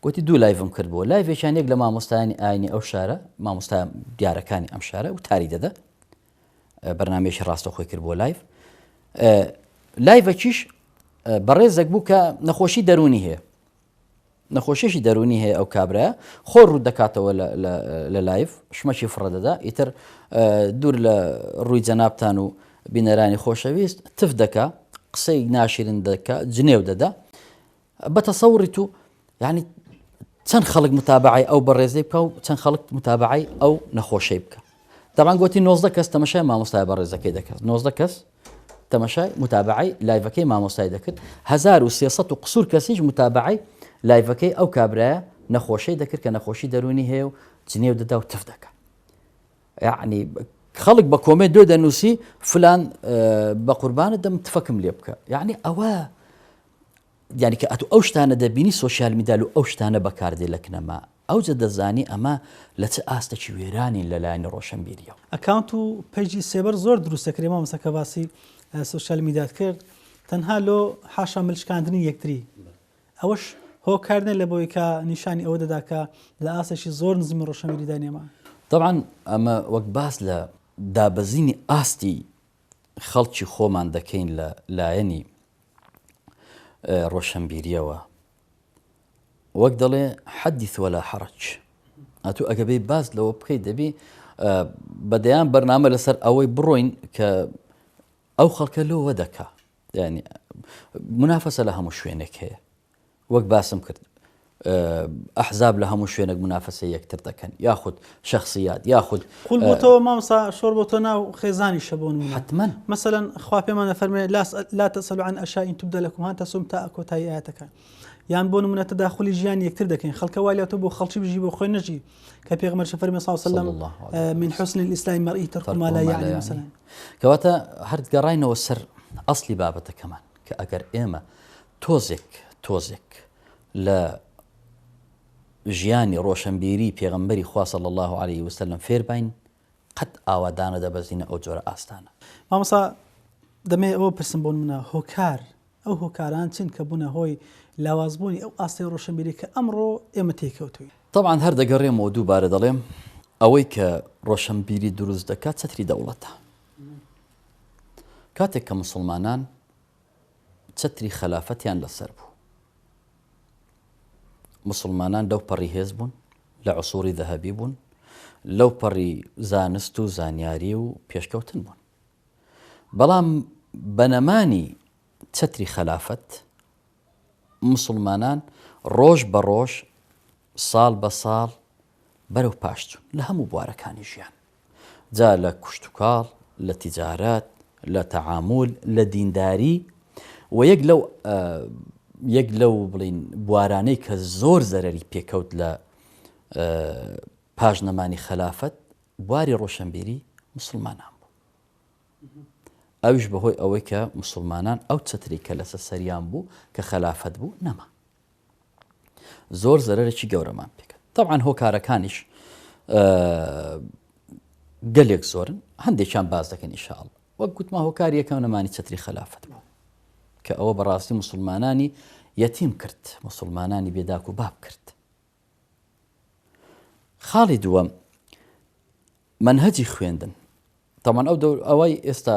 گوتی دوو live م کرد بۆ live ێکیان یەک لە مامۆستایانی ئاینی ئەو شارە مامۆستا دیارەکانی ئەم شارە و تاری دەدە بەرنامەیەکی ڕاستەوخۆی کرد بۆ live live ەکیش بەڕێزێک بوو کە نەخۆشی دەرونی هەیە نەخۆشیشی دەرونی هەیە ئەو کابرا خۆ ڕوو دەکاتەوە لە live شمەکی فڕە دەدا ئیتر دوور لە ڕووی جەنابتان و بینەرانی خۆشەویست تف دەکا قسەی ناشرین دەکا جنێو دەدا بە تەسەوڕی تو یعنی چەند خەڵک متابعی ئەو بەڕێزەی بکە و چەند خەڵک متابعی ئەو نەخۆشەی بکە تەبعەن گوتی 19 کەس تەمەشای مامۆستای بەڕێزەکەی دەکرد 19 کەس تەمەشای متابعی live ەکەی مامۆستای دەکرد 1300 و قسوور کەسیش متابعی live ەکەی ئەو کابرایە نەخۆشەی دەکرد کە نەخۆشی دەرونی هەیە و جنێو دەدا و تف دەکە یعنی خەڵک بە comment دۆ دەنووسی فلان بە قوربانت دەم تفەکم لێ بکە یعنی ئەوە یانی کە ئەتوو ئەو شتانە دەبینی سۆشیال میدیا لۆ ئەو شتانە بەکاردێ لە کنەما ئەوجە دەزانی ئەمە لە چ ئاستەکی وێرانین لە لایەنی ڕۆشەنبیریەوە. ئەکاونت و پەیجی سێبەر زۆر دروست دەکرێ مامۆستا کە باسی سۆشیال میدیات کرد تەنها لۆ حاشا مل شکاندنی یەکتری ئەوەش هۆکار نیە لە بۆی کە نیشانی ئەوە دەدا کە لە ئاستێکی زۆر نزمی ڕۆشەنبیریدا نێمە. تەبعەن ئەمە وەک باس لە دابەزینی ئاستی خەڵکی خۆمان دەکەین لە لایەنی ڕۆشنبیریەوە وەک دەڵێ حەدیث ولا حرج ئەتوو ئەگە بێ باس لەوە بکەیت دەبی بەدەیان بەرنامە لەسەر ئەوەی بڕۆین کە ئەو خەڵکە لۆوە دەکا ینی منافەسە لە هەموو شوێنێک هەیە وەک باسم کرد ئەحزاب لە هەموو شوێنێک منافەسەی یەکتر دەکەن یاخود شەخسیات یاخود قول بۆتەوە مامۆستا شۆڕ بۆتە ناو خێزانیشە بۆ نمونە حتمما مەسەلەن خوا پێمان دەفەرمێ لا تسألوا عن أشياء إن تبد لكم ها تسؤكم تا کۆتایی ئاەتەکان یان بۆ نمونە تەداخلی ژیان یەکتر دەکەین خەڵکە وای لە تۆ بۆ خەڵکی بژی بۆ خۆی نەژی کە پێغەمبەر فەرمی صلی الله عليه وسلم من حسن الإسلام المرء ترك ما لا يعنيه مثلا کەواتە هەر گەڕاینەوە سەر ئەسلی بابەتەکەمان کە ئەگەر ئێمە تۆزێک تۆزێک لە ژیانی ڕۆشنبیری پێغەمبەری خوا صلی اللە علیه وسلم فێر باین قەت ئاوا دانەدەبەزینە ئەو جۆرە ئاستانە. مامۆستا دەمەوێ ئەوە پرسم بۆ نمونە هۆکار ئەو هۆکاران چین کە بوونە هۆی لاوازبوونی ئەو ئاستەی ڕۆشنبیری کە ئەمڕۆ ئێمە تێیکەوتوین؟ تەبعەن هەر دەگەڕێمەوە دووبارە دەڵێم ئەوەی کە ڕۆشنبیری دروست دەکات چەتری دەوڵەتە. کاتێک کە مسلمانان چەتری خەلافەتیان لەسەر بوو مسلمانان لەو پەڕی هێز بوون لە عسوری ذەهەبی بوون لەو پەڕی زانست و زانیاری و پێشکەوتن بوون بەڵام بەنەمانی چەتری خەلافەت موسڵمانان ڕۆژ بە ڕۆژ، ساڵ بە ساڵ بەرەو پاش چوون لە هەموو بوارەکانی ژیان. جا لە کوشتوکاڵ، لە تیجارەت، لە تەعامول، لە دینداری و یەک لەو یەک لەو بڵین بوارانەی کە زۆر زەرەری پێکەوت لە پاش نەمانی خەلافەت بواری ڕۆشنبیری موسڵمانان بوو. ئەویش بەهۆی ئەوەی کە موسڵمانان ئەو چەترەی کە لەسەر سەریان بوو کە خەلافەت بوو نەما. زۆر زەرەرێکی گەورەمان پێکرد. تەبعەن هۆکارەکانیش گەلێک زۆرن، هەندێکیان باس دەکەن ئینشاءاللە. وەک گوتمان هۆکاری یەکەم نەمانی چەتری خەلافەت بوو کە ئەوە بەڕاستی موسڵمانانی یەتیم کرد، موسڵمانانی بێداک و باب کرد. خاڵی دووەم مەنهەجی خوێندن تاوان ئەو دەور ئەوەی ئێستا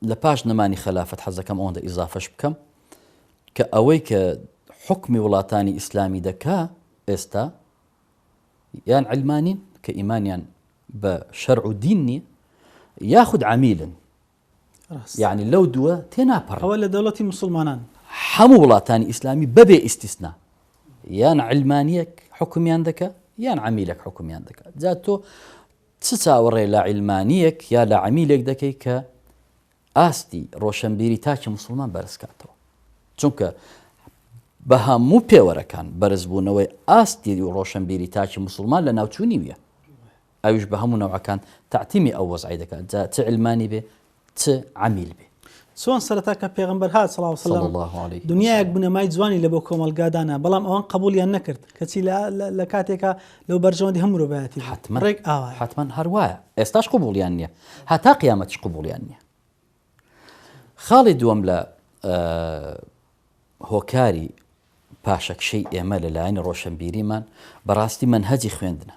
لە پاش نەمانی خەلافەت حەزەکەم ئەوەندە ئیزافەش بکەم کە ئەوەی کە حکمی وڵاتانی ئیسلامی دەکا ئێستا یان علمانین کە ئیمانیان بە شەرع و دین نییە یاخود عمیلن یعنی لەو دووە تێناپەڕ ئەوە لە دەوڵەتی مسلمانان هەموو وڵاتانی ئیسلامی بەبێ ئیسیسنا یان علمانیەک حکومیان دەکە یان عمیلێک حکومیان دەکە جا تۆ چ چاوەڕێ لە عیلمانیەک یا لە عەمیلێک دەکەی کە ئاستی ڕۆشنبیری تاکی موسڵمان بەرز کاتەوە؟ چونکە بە هەموو پێوەرەکان بەرزبوونەوەی ئاستی ڕۆشنبیری تاکی موسڵمان لە ناوچوونی ویە ئەویش بە هەموو نەوعەکان تەعتیمی ئەو وەزعەی دەکات جا چ عیلمانی بێ چ عەمیل بێ. چۆن سەرەتا کە پێغەمبەر هات صلی اللە صلی اللە علیه دنیایەک بنەمای جوانی لە بۆ کۆمەڵگا دانا بەڵام ئەوان قبولیان نەکرد کەچی لە کاتێکا لەو بەرژەوەندی هەموو مرۆڤایەتی بوو. حتما ڕێک ئاوایە. حتما هەر وایە ئێستاش قبوڵیان نییە هەتا قیامەتیش قبوڵیان نییە. خاڵی دووەم لە هۆکاری پاشەکشەی ئێمە لە لایەنی ڕۆشنبیریمان بەڕاستی مەنهەجی خوێندنە.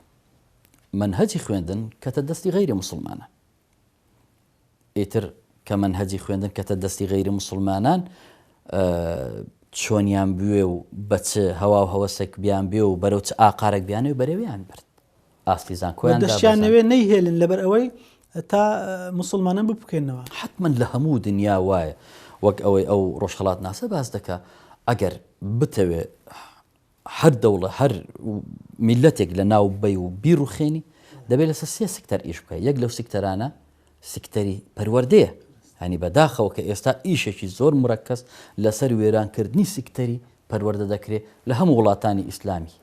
مەنهەجی خوێندن کەتە دەستی غەیری موسڵمانان. ئیتر کە مەنهەجی خوێندن کەتە دەستی غەیری موسڵمانان چۆنیان بوێ و بە چ هەوا و هەوەسێک بیان بێ و بەرەو چ ئاقارێک بیانەوێ بەرەویان برد ئاستی زانکۆیان دەشیان نەوێ نەیهێلن لەبەر ئەوەی تا موسڵمانان بپکێنەوە. حەتمەن لە هەموو دنیا وایە وەک ئەوەی ئەو ڕۆژهەڵات ناسە باس دەکا ئەگەر بتەوێ هەر دەوڵە هەر میللەتێک لە ناو بەی و بیڕوخێنی دەبێت لەسەر سێ سکتەر ئیش بکە یەک لەو سکتەرانە سکتەری پەروەردەیە هەنی بەداخەوە کە ئێستا ئیشێکی زۆر مرەکەس لەسەر وێرانکردنی سکتەری پەروەردە دەکرێت لە هەموو وڵاتانی ئیسلامی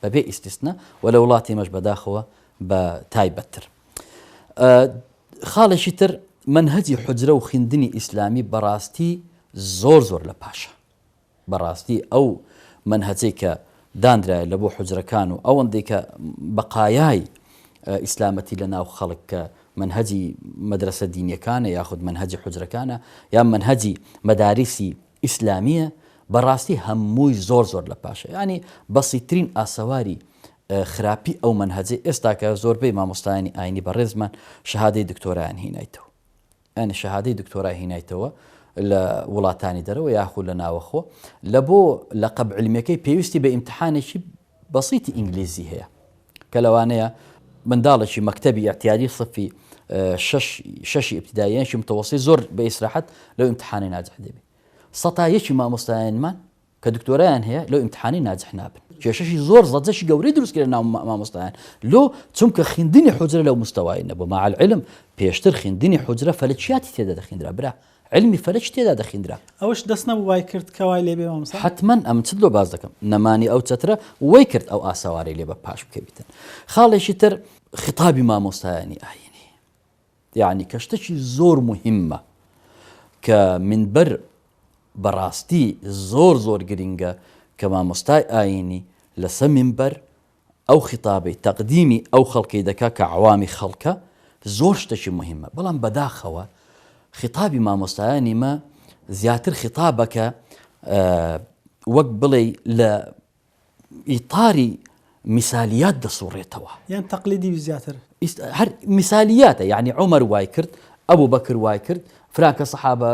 بەبێ ئیستیسنا و لە وڵاتی مەش بەداخەوە بە تایبەتتر خاڵێکی تر منهجی حجرە و خوێندنی ئیسلامی بەڕاستی زۆر زۆر لە پاشە بەڕاستی ئەو مەنهەجەی کە دانرایە لە بۆ حوجرەکان و ئەوەندەی کە بەقایای ئیسلامەتی لە ناو خەڵک کە مەنهەجی مەدرەسە دینیەکانە یاخود مەنهەجی حوجرەکانە یان مەنهەجی مەداریسی ئیسلامیە بەڕاستی هەمووی زۆر زۆر لە پاشە ینی بەسیترین ئاسەواری خراپی ئەو مەنهەجەی ئێستاکە زۆربەی مامۆستایانی ئاینی بەڕێزمان شەهادەی دکتۆرایان هینایتەوە یانی شەهادەی دکتۆرای هینایتەوە لە وڵاتانی دەرەوە یاخود لە ناوەخۆ لە بۆ لەقەب علمیەکەی پێویستی بە ئیمتحانێکی بەسیتی ئینگلیزی هەیە کە لەوانەیە منداڵێکی مەکتەبی ئیعتیادی سەفی شەش شەشی ئیبتیداییەکی متەوەسی زۆر بە ئیسراحەت لەو ئیمتحانەی ناجح دەبێ سەتا یەکی مامۆستایانمان کە دکتۆرایان هەیە لەو ئیمتحانەی ناجح نابن کێشەشی زۆر زەجەشی گەورەی دروست کرد ناو مامۆستایان لۆ چونکە خیندنی حوجرە لەو مستەوای نەبوو مع العلم پێشتر خیندنی حوجرە فەلەکیاتی تێدا دەخیندرا برا علمی فەلەک تێدا دەخیندرا ئەوەش دەست نەبوو وای کرد کە وای لێ بێ مامۆستا حتمما ئەمن چت لۆ باس دەکەم نەمانی ئەو چەترە وەی کرد ئەو ئاسەوارەی لێ بە پاش بکەویتن خاڵێکی تر خیتابی مامۆستایانی ئایینی یەعنی کە شتەکی زۆر موهیمە کە مینبەر بەڕاستی زۆر زۆر گرینگە کە مامۆستای ئایینی لەسە مینبەر ئەو خیتابەی تەقدیمی ئەو خەڵکەی دەکا کە عەوامی خەڵکە زۆر شتەکی موهیمە بەڵام بەداخەوە خیتابی مامۆستایانی مە زیاتر خیتابەکە وەک بڵێی لە ئیتاری. میسالیات دەسوڕێتەوە. یان تەقلیدی بی زیاتر. هەر میسالیاتە یعنی عومەر وای کرد ئەبوو بەکر وای کرد فرانکە سەحابە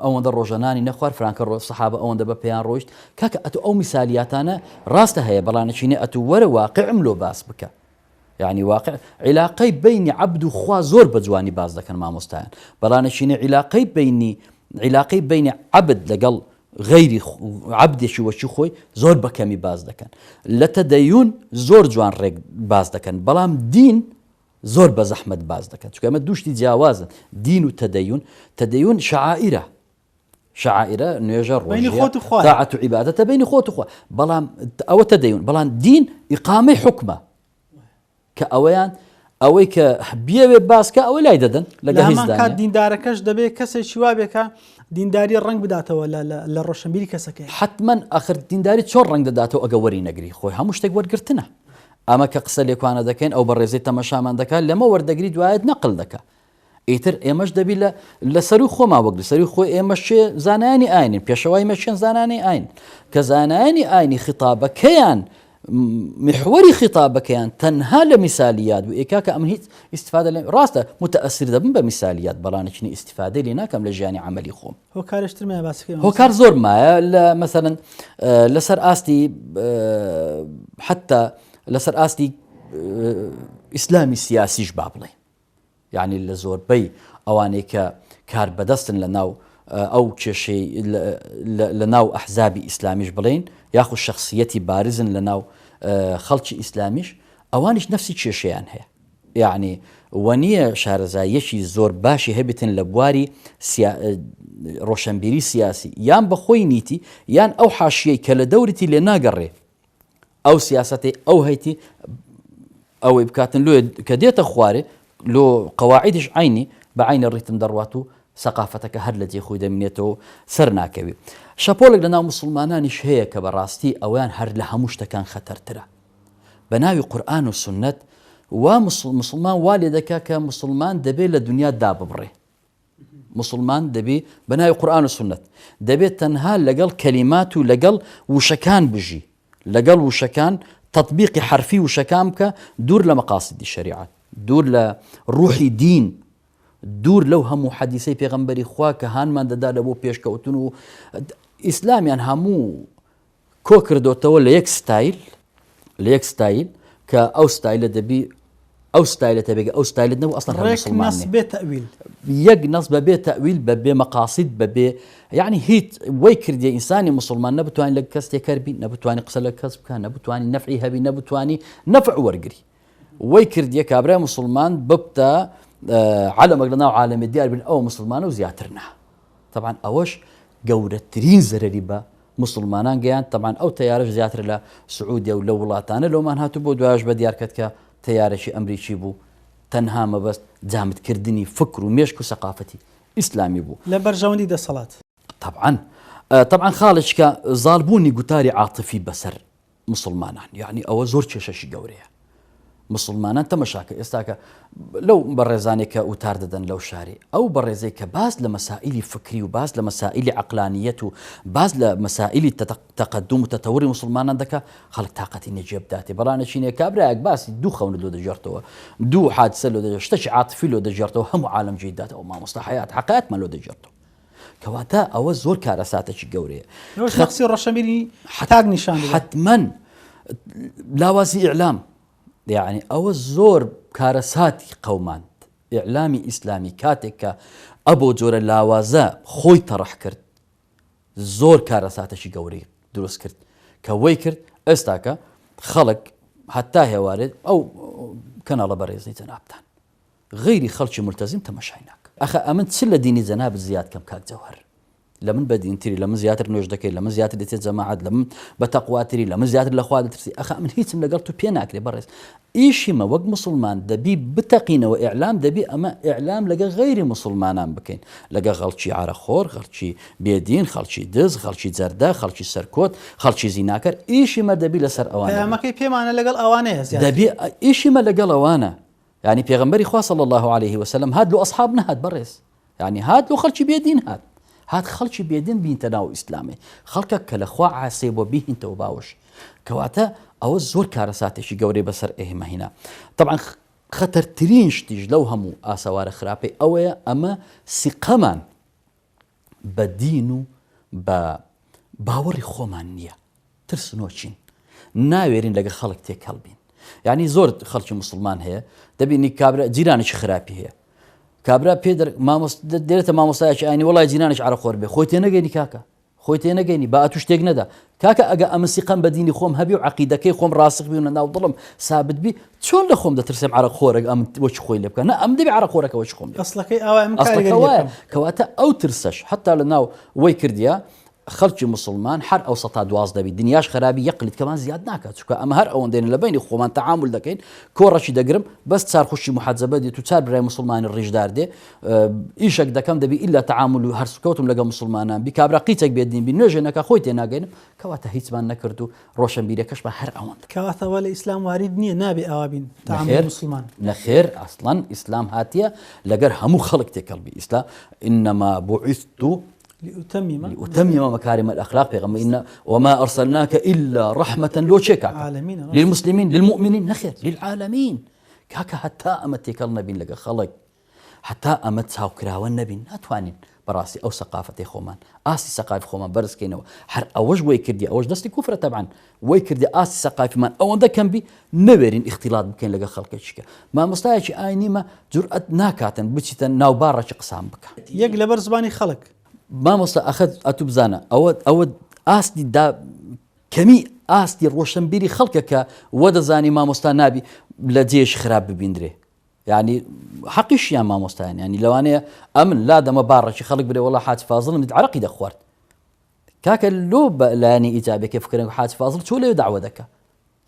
ئەوەندە ڕۆژە نانی نەخوارد فرانکە ڕۆ سەحابە ئەوەندە بە پێیان ڕۆیشت کاکە ئەتو ئەو میسالیاتانە ڕاستە هەیە بەڵانەچینێ ئەتو وەرە واقعم لۆ باس بکە یعنی واقع عیلاقەی بینی عەبد و خوا زۆر بە جوانی باس دەکەن مامۆستایان بەڵانەچینێ عیلاقەی بینی عیلاقەی بینی عەبد لەگەڵ غەیری عەبدێکی وەکی خۆی زۆر بە کەمی باس دەکەن لە تەدەیون زۆر جوان ڕێک باس دەکەن بەڵام دین زۆر بە زەحمەت باس دەکەن چونکە ئەمە دوو شتی جیاوازن دین و تەدەیون تەدەیون شعائرە شعائرە نوێژە بینی خۆت و خوا تاعەت و عیبادەتە بینی خۆت و خوا بەڵام ئەوە تەدەیون بەڵام دین ئیقامەی حوکمە کە ئەوەیان ئەوەی کە بیەوێ باسکە ئەوە لای دەدەن لەگە هەمان کات دیندارەکەش دەبێت کەسێکی وابێ کە دینداری ڕنگ بداتەوە لە ڕۆشنبیری کەسەکەی حتمما ئەخر دینداری چۆن ڕنگ دەداتەوە ئەگە وەری نەگری خۆی هەموو شتێک وەرگرتنە ئەمە کە قسە لێکوانە دەکەین ئەو بەڕێزەی تەمەشامان دەکات لەمە وەردەگری دوایەت نەقل دەکا ئیتر ئێمەش دەبی لە لە سەروی خۆمان وەک لە سەروی خۆی ئێمە شێ زانایانی ئاینین پێشەوای مە شێن زانانی ئاین کە زانایانی ئاینی خیتابەکەیان محوەری خیتابەکەیان تەنها لە میسالیات بوو ئێکاکە ئەمن هیچ ئیستفادە لە ڕاستە متەئەسیر دەبم بە میسالیات بەڵانەچنی ئیستفادەی لێ ناکەم لە ژیانی عەمەلی خۆم. هۆکارش تر مایە باسی کەی مامۆستا؟ هۆکار زۆر مایە لە مەسەلەن لەسەر ئاستی حتا لەسەر ئاستی ئیسلامی سیاسیش با بڵێ یعنی لە زۆربەی ئەوانەی کە کار بەدەستن لە ناو ئەو کێشەی لە ناو ئەحزابی ئیسلامیش بڵین یاخود شخصیەتی بارزن لە ناو خەڵکی ئیسلامیش ئەوانیش نفسی کێشەیان هەیە یەعنی وەنیە شارەزاییەکی زۆر باشی هەبێتن لە بواری ڕۆشەنبیری سیاسی یان بەخۆی نیتی یان ئەو حاشیەی کە لە دەورتی لێ ناگەڕێ ئەو سیاسەتی ئەو هەیتی ئەوەی بکاتن لۆ کە دێتە خوارێ لۆ قەواعیدش عینی بە عینە ڕیتم دەڕوات و سەقافەتەکە هەر لە جێ خۆی دەمینێتەوە سەر ناکەوی شەپۆلێک لە ناو مسلمانانیش هەیە کە بەڕاستی ئەویان هەر لە هەموو شتەکان خەتەرترە بە ناوی قورئان و سوننەت وا موسڵمان وا لێ دەکا کە موسڵمان دەبێ لە دنیا داببڕێ موسڵمان دەبی بە ناوی قورئان و سوننەت دەبێت تەنها لەگەڵ کەلیمات و لەگەڵ وشەکان بژی لەگەڵ وشەکان تطبیقی حرفی وشەکان بکە دوور لە مەقاسیدی شەریعەت دوور لە ڕوحی دین دوور لەو هەموو حەدیسەی پێغەمبەری خوا کە هانمان دەدا لە بۆ پێشکەوتن و ئیسلامیان هەموو کۆ کردۆتەوە لە یەک ستایل لە یەک ستایل کە ئەو ستایلە دەبی ئەو ستایلە تەبێگە ئەو ستایلت نەبوو ئەسڵەن هەر ڕێک موسڵمان نەس نی بێ تەئویل. یەک نەس بە بێ تەئویل بە بێ مەقاسید بە بێ یعنی هیچ وەی کردیە ئینسانی موسڵمان نە بتوانی لە کەس تێکەر بی نە بتوانی قسە لە کەس بکا نە بتوانی نەفعی هەبی نە بتوانی نەفع وەرگری وەی کردیە کابرای موسڵمان ببتە عەلەمەک لە ناو عالەمێ دیار بن ئەوە موسڵمانە و زیاتر نا تەبعەن ئەوەش گەورەترین زەرەری بە موسڵمانان گەیاند، تەبعەن ئەو تەیارەش زیاتر لە سعودیە و لەو وڵاتانە لۆمان هاتوو بۆ دوایش بە دیار کەت کە تەیارەکی ئەمریکی بوو تەنها مەبەست جامد کردنی فکر و مێشک و سەقافەتی ئیسلامی بوو. لە بەرژەوەندی دەسەڵات. تەبعەن تەبعەن خاڵێکی کە زاڵ بوونی گوتاری عاتفی بەسەر موسڵمانان یەعنی ئەوە زۆر کێشەشی گەورەیە موسڵمانان تەمەشاکە ئێستاکە لەو بەڕێزانێک کە وتار دەدەن لەو شاری ئەو بەڕێزێک کە باس لە مەسائلی فکری و باس لە مەسائلی عقلانیەت و باس لە مەسائلی تەقدم و تەتەوری مسلمانان دەکا خەڵک تااقەتی نەجێ بداتێ بەڵانەچی نیە کابراایەک باسی دوو خەونە لۆ دەگێڕتەوە دوو حادسە لۆ دەگێڕ شتێکی عاتفی لۆ دەگێڕتەوە هەموو عالم جێی داتەوە مامۆستا حیات حقایەتمان لۆ دەگێڕتەوە کەواتە ئەوە زۆر کارەساتێکی گەورەیە. ئەوەش نەقسی ڕەشەمیری تاک نیشان دەدات. حەتمەن لاوازی ئیعلام یعنی ئەوە زۆر کارەساتی قەوماند ئیعلامی ئیسلامی کاتێک کە ئەبۆ جۆرە لاوازە خۆی تەڕح کرد زۆر کارەساتێکی گەورەی دروست کرد کە وەی کرد ئێستاکە خەڵک هەتا هێوارێت ئەو کەناڵە بەڕێزەی جەنابتان غەیری خەڵکی مولتەزیم تەمەشای ناکەم. ئەخە ئەمن چ لە دینی جەنابت زیاد کەم کاک جەوهەر؟ لە من بەدینتری، لە من زیاتر نوێژ دەکەی، لە من زیاتر دێتیە جەماعەت، لە من بە تەقواتری، لە من زیاتر لە خوا دەترسی، ئەخە ئەمن هیچم لەگەڵ تو پێ ناکرێ بەڕێز. ئیشی مە وەک موسڵمان دەبی بتەقینەوە ئیعلام دەبی ئەمە ئیعلام لەگە غەیری موسڵمانان بکەین لەگە غەڵکی عەرەقخۆر غەڵکی بێدین خەڵکی دز خەڵکی جەردە خەڵکی سەرکۆت خەڵکی زیناکەر ئیشی مە دەبی لەسەر ئەوانە بێت. پەیامەکەی پێمانە لەگەڵ ئەوانەیە زیاتر. دەبی ئیشی مە لەگەڵ ئەوانە یانی پێغەمبەری خوا صلی اللە علیه وسلم هات لۆ ئەصحاب نەهات بەڕێز یانی هات لۆ خەڵکی بێدین هات هات خەڵکی بێدین بینتە ناو ئیسلامێ خەڵکە کە لە خوا عاسێ بۆ بیهینتەوە باوەش. کەواتە ئەوە زۆر کارەساتێکی گەورەی بەسەر ئێمە هینا. تەبعەن خەتەرترین شتیش لەو هەموو ئاسەوارە خراپەی ئەوەیە ئەمە سیقەمان بە دین و بە باوەڕی خۆمان نییە. ترسنۆکین ناوێرین لەگە خەڵک تێکەڵ بین. یعنی زۆر خەڵکی مسلمان هەیە دەبینی کابرا جیرانێکی خراپی هەیە کابرا پێ دێتە مامۆستایەکی ئاینی وڵای جیرانێکی عرەخۆر بێ خۆی تێنەگەینی کاکە خۆی تێنەگەینی با ئەتوو شتێک نەدا کاکە ئەگە ئەمن سیقەم بە دینی خۆم هەبی و عەقیدەکەی خۆم ڕاسخ بی و لە ناو دڵم سابت بی چۆن لە خۆم دەترسێم عەرەق خۆرەک ئەمن وەکی خۆی لێ بکا نا ئەمن دەبی عەرەق خۆرەکە وەکی خۆم لێ بکا ئەسڵەکەی ئاوایە من ئەسڵەکە کاریگەری لێ وایە بکەم. کەواتە ئەو ترسەش حەتا لە ناو وەی کردیە خەڵکی موسڵمان هەر ئەو سەتا 12 بی دنیاش خەرابی یەک قلیتکەمان زیاد ناکات چونکە ئەمە هەر ئەوەندەین لە بەینی خۆمان تەعامول دەکەین کۆڕەکی دەگرم بەس چار خوشکی موحەجەبە دێت و چار برای موسڵمانی ڕیشدار دێ ئیشەک دەکەم دەبی ئیلا تەعامول و هەرسوکەوتم لەگەڵ موسڵمانان بی کابرا قیچەک بێ دین بی نوێژێ نەکا خۆی تێناگەینم کەواتە هیچمان نەکرد و ڕۆشەنبیرەکەشمان هەر ئەوەندە. کەواتە وا لە ئیسلام وارید نییە نابێ ئاوا بین تەعامولی نەخێر موسڵمان. نەخێر ئەسڵەن ئیسلام هاتیە لەگەر هەموو خەڵک تێکەڵ بی ئیسلام انما بعثت لأتمم لأتمم مكارم الأخلاق پێغەمبەر إن وما أرسلناك إلا رحمة لۆ چێ کاکە عالمین ڕاستە. للمسلمين للمؤمنين نەخێر للعالمین کاکە هەتا ئەمە تێکەڵ نەبین لەگە خەڵک هەتا ئەمە چاوکراوە نەبین ناتوانین بەڕاستی ئەو سەقافەتەی خۆمان ئاستی سەقافی خۆمان بەرز کەینەوە هەر ئەوەش وەی کردی ئەوەش دەستی کوفرە تەبعەن وەی کردی ئاستی سەقافیمان ئەوەندە کەم بی نەوێرین ئیختیلات بکەین لەگەڵ خەڵکێکی کە مامۆستایەکی ئاینیمە جورئەت ناکاتن بچیتە ناو باڕێکی قسان بکە. یەک لەبەر زبانی خەڵک. مامۆستا ئەخە ئەتوو بزانە ئەوە ئەوە ئاستی دا کەمی ئاستی ڕۆشنبیری خەڵکە کە وەدەزانی مامۆستا نابی لە جێش خراپ ببیندرێ یانی حەقیشیان مامۆستایان ینی لەوانەیە ئەمن لا دەمە باڕێکی خەڵک برێ وڵا حاج فازڵم دیت عرەقی دەخوارد کاکە لۆ بە لایەنی ئیجابێکێ فکرن حاج فازڵ چۆ لێ داوە دەکە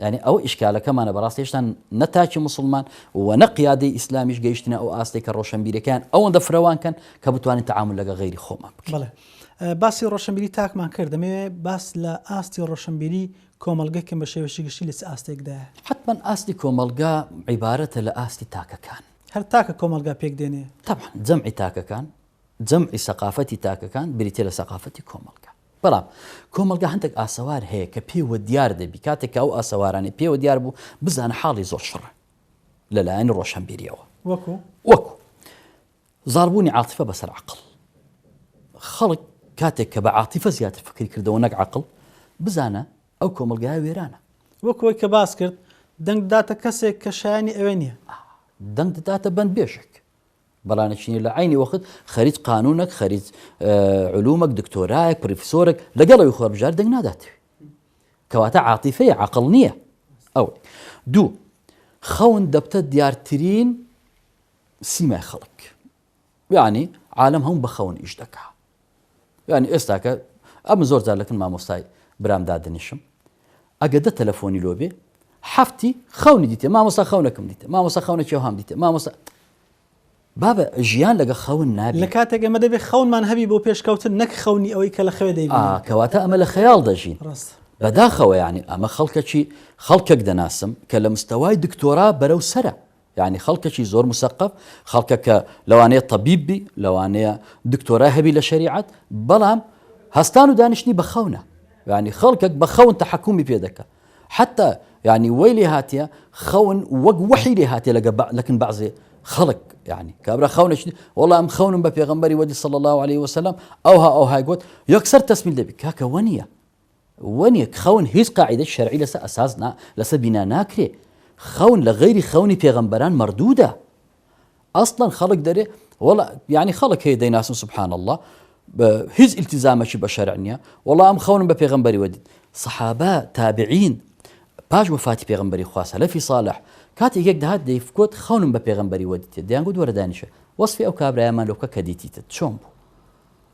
یعنی ئەو ئیشکالەکەمانە بەڕاستی هێشتا نە تاکی مسلمان و نە قیادەی ئیسلامیش گەیشتنە ئەو ئاستێک کە ڕۆشنبیرەکان ئەوەندە فرەوان کەن کە بتوانین تەعامل لەگە غەیری خۆمان بکەین. بەڵێ باسی ڕۆشنبیری تاکمان کرد دەمەوێ باس لە ئاستی ڕۆشنبیری کۆمەڵگە کەم بە شێوەیەکی گشتی لە چ ئاستێکدایە؟ حەتمەن ئاستی کۆمەڵگا عیبارەتە لە ئاستی تاکەکان. هەر تاکە کۆمەڵگا پێک دێنێ؟ تەبعەن جەمعی تاکەکان، جەمعی سەقافەتی تاکەکان بریتیە لە سەقافەتی کۆمەڵگا. بەڵام کۆمەڵگا هەندێک ئاسەوار هەیە کە پێوە دیار دەبی، کاتێک کە ئەو ئاسەوارانەی پێوە دیار بوو بزانە حاڵی زۆر شڕە لە لایەنی ڕۆشەنبیریەوە. وەکو؟ وەکو زاڵبوونی عاتیفە بەسەر عەقڵ. خەڵک کاتێک کە بە عاتیفە زیاتر فکری کردەوە نەک عەقڵ، بزانە ئەو کۆمەڵگایە وێرانە. وەک ئەوەی کە باس کرد، دەنگ دەداتە کەسێک کە شایەنی ئەوێ نییە. دەنگ دەداتە بەندبێژێک. بەڵانێکی نییە لە عەینی وەخت خەریج قانوونەک، خەریج علومەک، دکتۆرایەک، پرفسۆرێک لەگەڵ ئەوی خۆربژار دەنگ ناداتەوێ. کەواتە عاتیفەیە عەقڵ نییە. ئەوەی. دوو، خەون دەبتە دیارترین سیمای خەڵک یعنی عالم هەموو بە خەون ئیش دەکا یعنی ئێستاکە ئەم زۆر جار لەکن مامۆستای برام دادنیشم ئەگە دە تەلەفۆنی لۆ بێ حەفتی خەونی دیتێ مامۆستا خەونەکەم دیتێ مامۆستا خەونەکی هەم دیتێ مامۆستا بابە ژیان لەگە خەون نابێ لە کاتێک ئێمە دەبێ خەونمان هەبی بۆ پێشکەوتن نەک خەونی ئەوەی کە لە خەوێ دەیبینین کەواتە ئەمە لە خەیاڵ دەژین ڕاست بەداخەوە یعنی ئەمە خەڵکەکی خەڵکێک دەناسم کە لە مستەوای دکتۆرا بەرەو سەرە یانی خەڵکەکی زۆر مسەقەف، خەڵکە کە لەوانەیە تەبیب بی، لەوانەیە دکتۆرای هەبی لە شەریعەت، بەڵام هەستان و دانیشتنی بە خەونە. یانی خەڵکەک بە خەون تەحەکومی پێ دەکا. حەتا یانی وەی لێ هاتیە خەون وەک وەحی لێ هاتیە لەگە لەکن بەعزێ خەڵک یانی کابرا خەونێکی وەڵا ئەم خەونم بە پێغەمبەری وەدی صلی الله علیه وسلم ئەوها ئەوهای گوت یەکسەر تەسمیل دەبی کاکە وەنیە وەنیە خەون هیچ قاعیدەی شەرعی لەسەر ئەساس نا لەسەر بینا ناکرێ خەون لە غەیری خەونی پێغەمبەران مەردوودە ئەسڵەن خەڵک دەرێ وەڵا یعنی خەڵک هەیە دەیناسم سبحان الله هیچ التزامێکی بە شەرع نییە وەڵا ئەم خەونم بە پێغەمبەری وەدیت سەحابە تابعین پاش وەفاتی پێغەمبەری خوا سەلەفی صالح کاتێک یەک دەهات دەیفکۆت خەونم بە پێغەمبەری وەدیتێ دەیانگوت وەرە دانیشە وەسفی ئەو کابرایەمان لۆ بکە کە دیتیتت چۆن بوو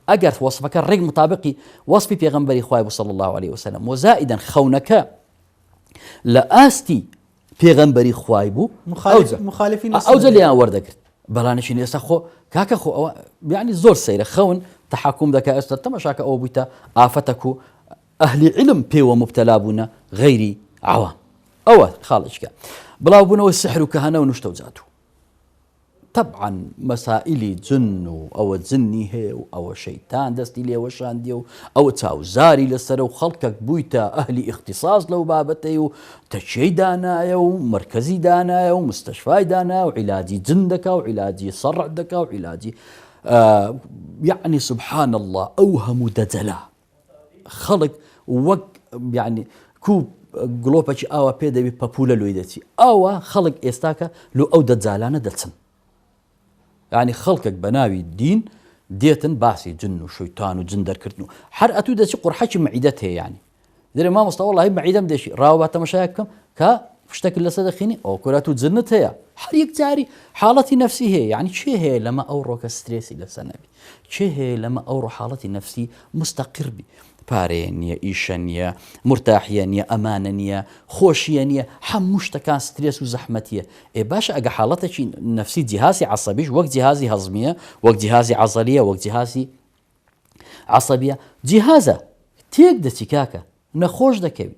ئەگەر وەسفەکە ڕێک مطابقی وەسفی پێغەمبەری خوای بوو صلی اللە علیه وسلم و زائدا خەونەکە لە ئاستی پێغەمبەری خوای بوو مخالفین ئەوجە لێیان وەردەگرت بەڵانشین ئێستا خۆ کاکە خۆ ئەوە یعنی زۆر سەیرە خەون تحکم دەکە ئێستا تەمەشاکە ئەوە بوویتە ئافەتەک و ئەهلی علم پێوە مبتەلا بوونە غەیری عوام ئەوە خاڵێکە بڵاوبوونەوەی سحر و کەهەنە و نوشتە و جادوو. تەبعەن مەسائیلی جن و ئەوە جنی هەیە و ئەوە شەیتان دەستی لێ وەشاندیە و ئەوە چاوزاری لەسەرە و خەڵکەک بوویتە ئەهلی ئیختیساس لەو بابەتەی و تەکیەی دانایە و مەرکەزی دانایە و مستەشفای دانایە و عیلاجی جن دەکا و عیلاجی سەڕع دەکا و عیلاجی یەعنی سبحان اللە ئەو هەموو دەجەلە خەڵک وەک یعنی کو گڵۆپەکی ئاوا پێ دەبی پەپولە لۆی دەچی ئاوا خەڵک ئێستاکە لۆ ئەو دەجالانە دەچن یعنی خەڵکێک بە ناوی دین دێتن باسی جن و شەیتان و جن دەرکردن و هەر ئەتوو دەچی قورحەکی مەعیدەت هەیە یعنی دەرێ مامۆستا وەڵاهی مەعیدەم دێشی ڕاوە با تەمەشایەک بکەم کە شتێک لەسەر دەخینی ئەو کورە تو جنت هەیە هەر یەک جاری حاڵەتی نەفسی هەیە یعنی چێ هەیە لەمە ئەو ڕۆکە سترێسی لەسەر نەبی چێ هەیە لەمە ئەو ڕۆ حاڵەتی نەفسی مستەقر بی پارەیە نییە ئیشە نییە مرتاحیە نییە ئەمانە نییە خۆشیە نییە هەموو شتەکان سترێس و زەحمەتیە ئێ باشە ئەگە حاڵەتێکی نەفسی جیهازی عەسەبیش وەک جیهازی هەزمیە وەک جیهازی عەزەلیە وەک جیهازی عەسەبیە جیهازە تێک دەچی کاکە نەخۆش دەکەوی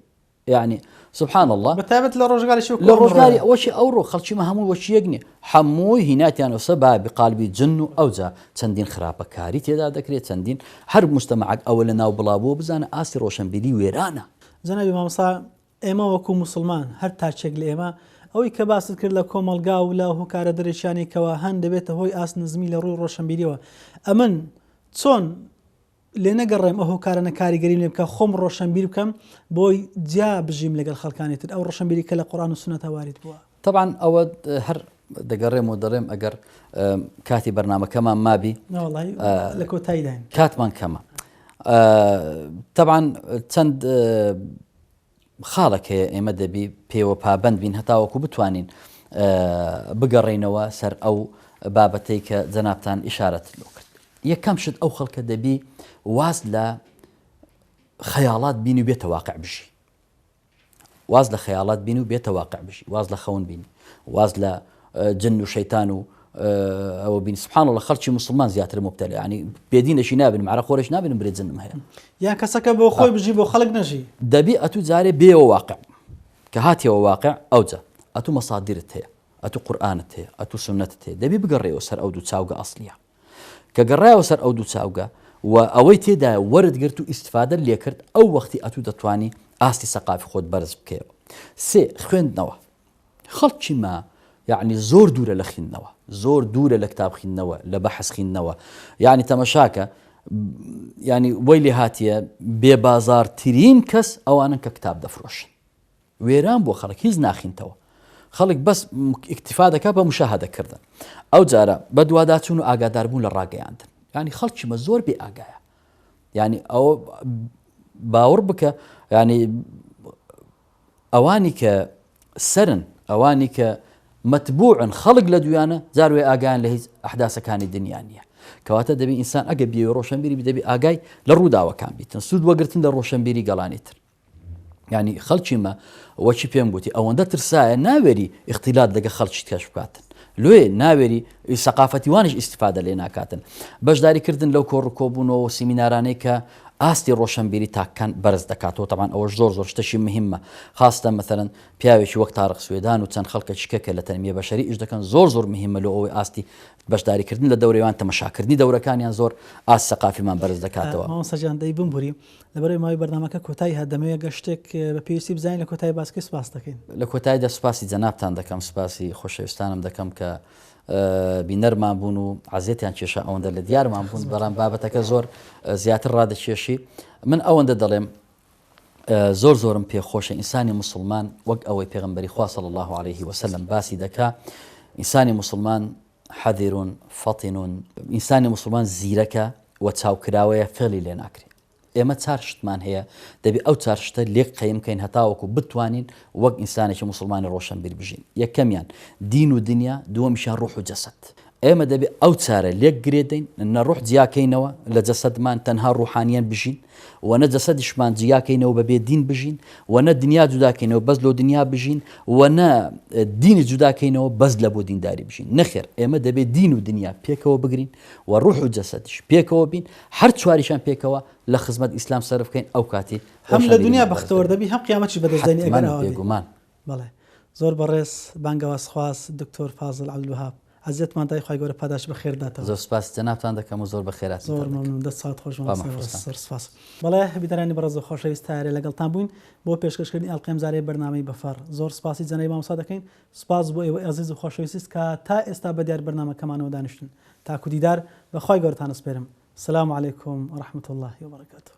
یعنی سبحان الله بە تایبەت لە ڕۆژگاری لە ڕۆژگاری ئەوەشی ئەوڕۆ خەڵکی مە هەموو وەکی یەک نییە هەمووی هیناتیان وسە بابی قالبی جن و ئەوجا چەندین خراپەکاری تێدا دەکرێت چەندین هەر مجتەمەعەک ئەوە لە ناو بڵاوبووە بزانە ئاستی ڕۆشنبیری وێرانە. جەنابی مامۆستا ئێمە وەکو موسڵمان هەر تاکێک لە ئێمە ئەوەی کە باست کرد لە کۆمەڵگا و لە هۆکارە دەرەکیانەی کەوا هەن دەبێتە هۆی ئاست نزمی لە ڕووی ڕۆشنبیریەوە ئەمن چۆن لێنەگەڕێم ئەو هۆکارانە کاریگەریم لێ بکە خۆم ڕۆشنبیر بکەم بۆی جیا بژیم لەگەڵ خەڵکانی تر ئەو ڕۆشنبیری کە لە قورئان و سوننەتا وارید بووە. تەبعەن ئەوە هەر دەگەڕێم و دەڵێم ئەگەر کاتی بەرنامەکەمان مابی لە کۆتاییداین کاتمان کەمە تەبعەن چەند خاڵێک هەیە ئێمە دەبی پێوە پابند بین هەتاوەکو بتوانین بگەڕێینەوە سەر ئەو بابەتەی کە جەنابتان ئیشارەت لۆ کرد یەکەم شت ئەو خەڵکە دەبی واز لە خەیاڵات بینی بێتە واقع بژی واز لە خەیاڵات بین و بێتە واقع بژی واز لە خەون بینی واز لە جن و شەیتان و ئەوە بین سبحان الله خەڵکی مسلمان زیاتر مبتەلە ینی بێدینەشی نابن معرە خۆرش نابن برێ جنم هەیە یان کەسەکە بۆ خۆی بژی بۆ خەڵک نەژی دەبی ئەتو جارێ بێەوە واقع کە هاتیەوە واقع ئەوجا ئەتو مەسادرت هەیە ئەتو قورآنت هەیە ئەتو سنەتت هەیە دەبی بگەڕێەوە سەر ئەو دوو چاوگە ئەسلیە کە گەڕایەوە سەر ئەو دوو چاوگە و ئەوەی تێدایە وەرت گرت و ئیستفادەت لێ کرد ئەو وەختی ئەتوو دەتوانی ئاستی سەقافی خۆت بەرز بکەیەوە. سێ، خوێندنەوە. خەڵکی ما یەعنی زۆر دوورە لە خیندنەوە، زۆر دوورە لە کتاب خیندنەوە، لە بەحس خیندنەوە. یەعنی تەمەشاکە یەعنی وەی لێ هاتیە بێ بازاڕترین کەس ئەوانەن کە کتاب دەفرۆشن. وێران بووە خەڵک هیچ ناخینتەوە خەڵک بەس ئیکتیفا دەکات بە مشاهدە کردن ئەو جارە بە دوواداچوون و ئاگاداربوون لە ڕاگەیاندن ینی خەڵکی مە زۆر بێ ئاگایە ینی ئەو باوەڕ بکە ینی ئەوانی کە سەرن ئەوانی کە مەتبوعن خەڵک لە دویانە جاروێ ئاگایان لە هیچ ئەحداسەکانی دنیا نییە کەواتە دەبی ئینسان ئەگە بیەوێ ڕۆشنبیری دەبی ئاگای لە ڕووداوەکان بیتن سوود وەگرتن لە ڕۆشنبیری گەڵانی تر یانی خەڵکی مە وەکی پێم گوتی ئەوەندە ترسایە ناوێری ئیختیلات لەگە خەڵکی تکەش بکاتن لێ ناوێری سەقافەتی وانش ئیسیفادە لێ ناکاتن بەشداریکردن لەو کۆڕ و کۆبوونەوە و سیمینارانەی کە ئاستی ڕۆشنبیری تاکەکان بەرز دەکاتەوە تەبان ئەوەش زۆر زۆر شتەشی مهمە خاستە مەسەرەن پیاوێکی وەک تارق سوێدان و چەند خەڵکەکی کە کە لە تەنمیە بەشەری ئیش دەکەن زۆر زۆر مهمە لۆ ئەوەی ئاستی بەشداریکردن لە دەورەیان تەمەشاکردنی دەورەکانیان زۆر ئاست سەقافیمان بەرز دەکاتەوە. مامۆستا گیان دەی بمبوری لەبەرئەوەی ماوەی بەرنامەکە کۆتایی هات دەمەوێت گەر شتێک بە پێویستی بزانین لە کۆتایی باسکەی سوپاست دەکەین. لە کۆتاییدا سوپاسی جەنابتان دەکەم سوپاسی خۆشەویستانم دەکەم کە بینەرمان بوون و عەزێتیان کێشا ئەوەندە لە دیارمان بوون بەڵام بابەتەکە زۆر زیاتر ڕادەکێشی من ئەوەندە دەڵێم زۆر زۆرم پێ خۆشە ئینسانی موسڵمان وەک ئەوەی پێغەمبەری خوا صلی اللە علیه وسلم باسی دەکا ئینسانی موسڵمان حذر فطن ئینسانی موسڵمان زیرەکە و چاوکراوەیە فێڵی لێ ناکرێ ئێمە چار شتمان هەیە دەبێ ئەو چار شتە لێک قەیم کەین هەتاوەکو بتوانین وەک ئینسانێکی موسڵمانی ڕۆشنبیر بژین یەکەمیان دین و دنیا دووەمیشیان ڕوح و جەسەد ئێمە دەبێ ئەو چارە لێک گرێ دەین، نە ڕوح جیا کەینەوە لە جەسەدمان تەنها ڕوحانیەن بژین و نە جەسەدیشمان جیا کەینەوە بە بێ دین بژین و نە دنیا جودا کەینەوە بەس لۆ دنیا بژین و نە دینی جودا کەینەوە بەس لە بۆ دینداری بژین. نەخێر ئێمە دەبێ دین و دنیا پێکەوە بگرین و ڕوح و جەسەدیش پێکەوە بین هەر چواریشان پێکەوە لە خزمەت ئیسلام سەرف کەین ئەو کاتی هەم لە دنیا بەختەوەر دەبی هەم قیامەتیش بەدەست دێنی ئەگەر ئاوا بێ. بێگومان. بەڵێ زۆر بەڕێز بانگەوازخواز دکتۆر فازڵ عەبدولوەهاب. ئەزیەتمان دای خوای گەورە پاداشت بەخێر داتەوە. زۆر سوپاسی جەنابتان دەکەم و زۆر بەخێراتنتان زۆر دەکەم. مەمنون دەست ساعت خۆش خوا مامۆستا بەڕێز مەحفوزتان زۆر سوپاس. بەڵێ بینەرانی بەڕێز و خۆشەویست تا ئێرە لەگەڵتان بووین بۆ پێشکەشکردنی ئەڵقەی ئەمجارەی بەرنامەی بەفەڕ زۆر سوپاسی جەنابی مامۆستا دەکەین سوپاس بۆ ئێوەی ئەزیز و خۆشەویست کە تا ئێستا بەدیار بەرنامەکەمانەوە دانیشتوون تاکو دیدار بە خوای گەورەتان ئەسپێرم سلام علیکم و رحمة اللە و برکاته.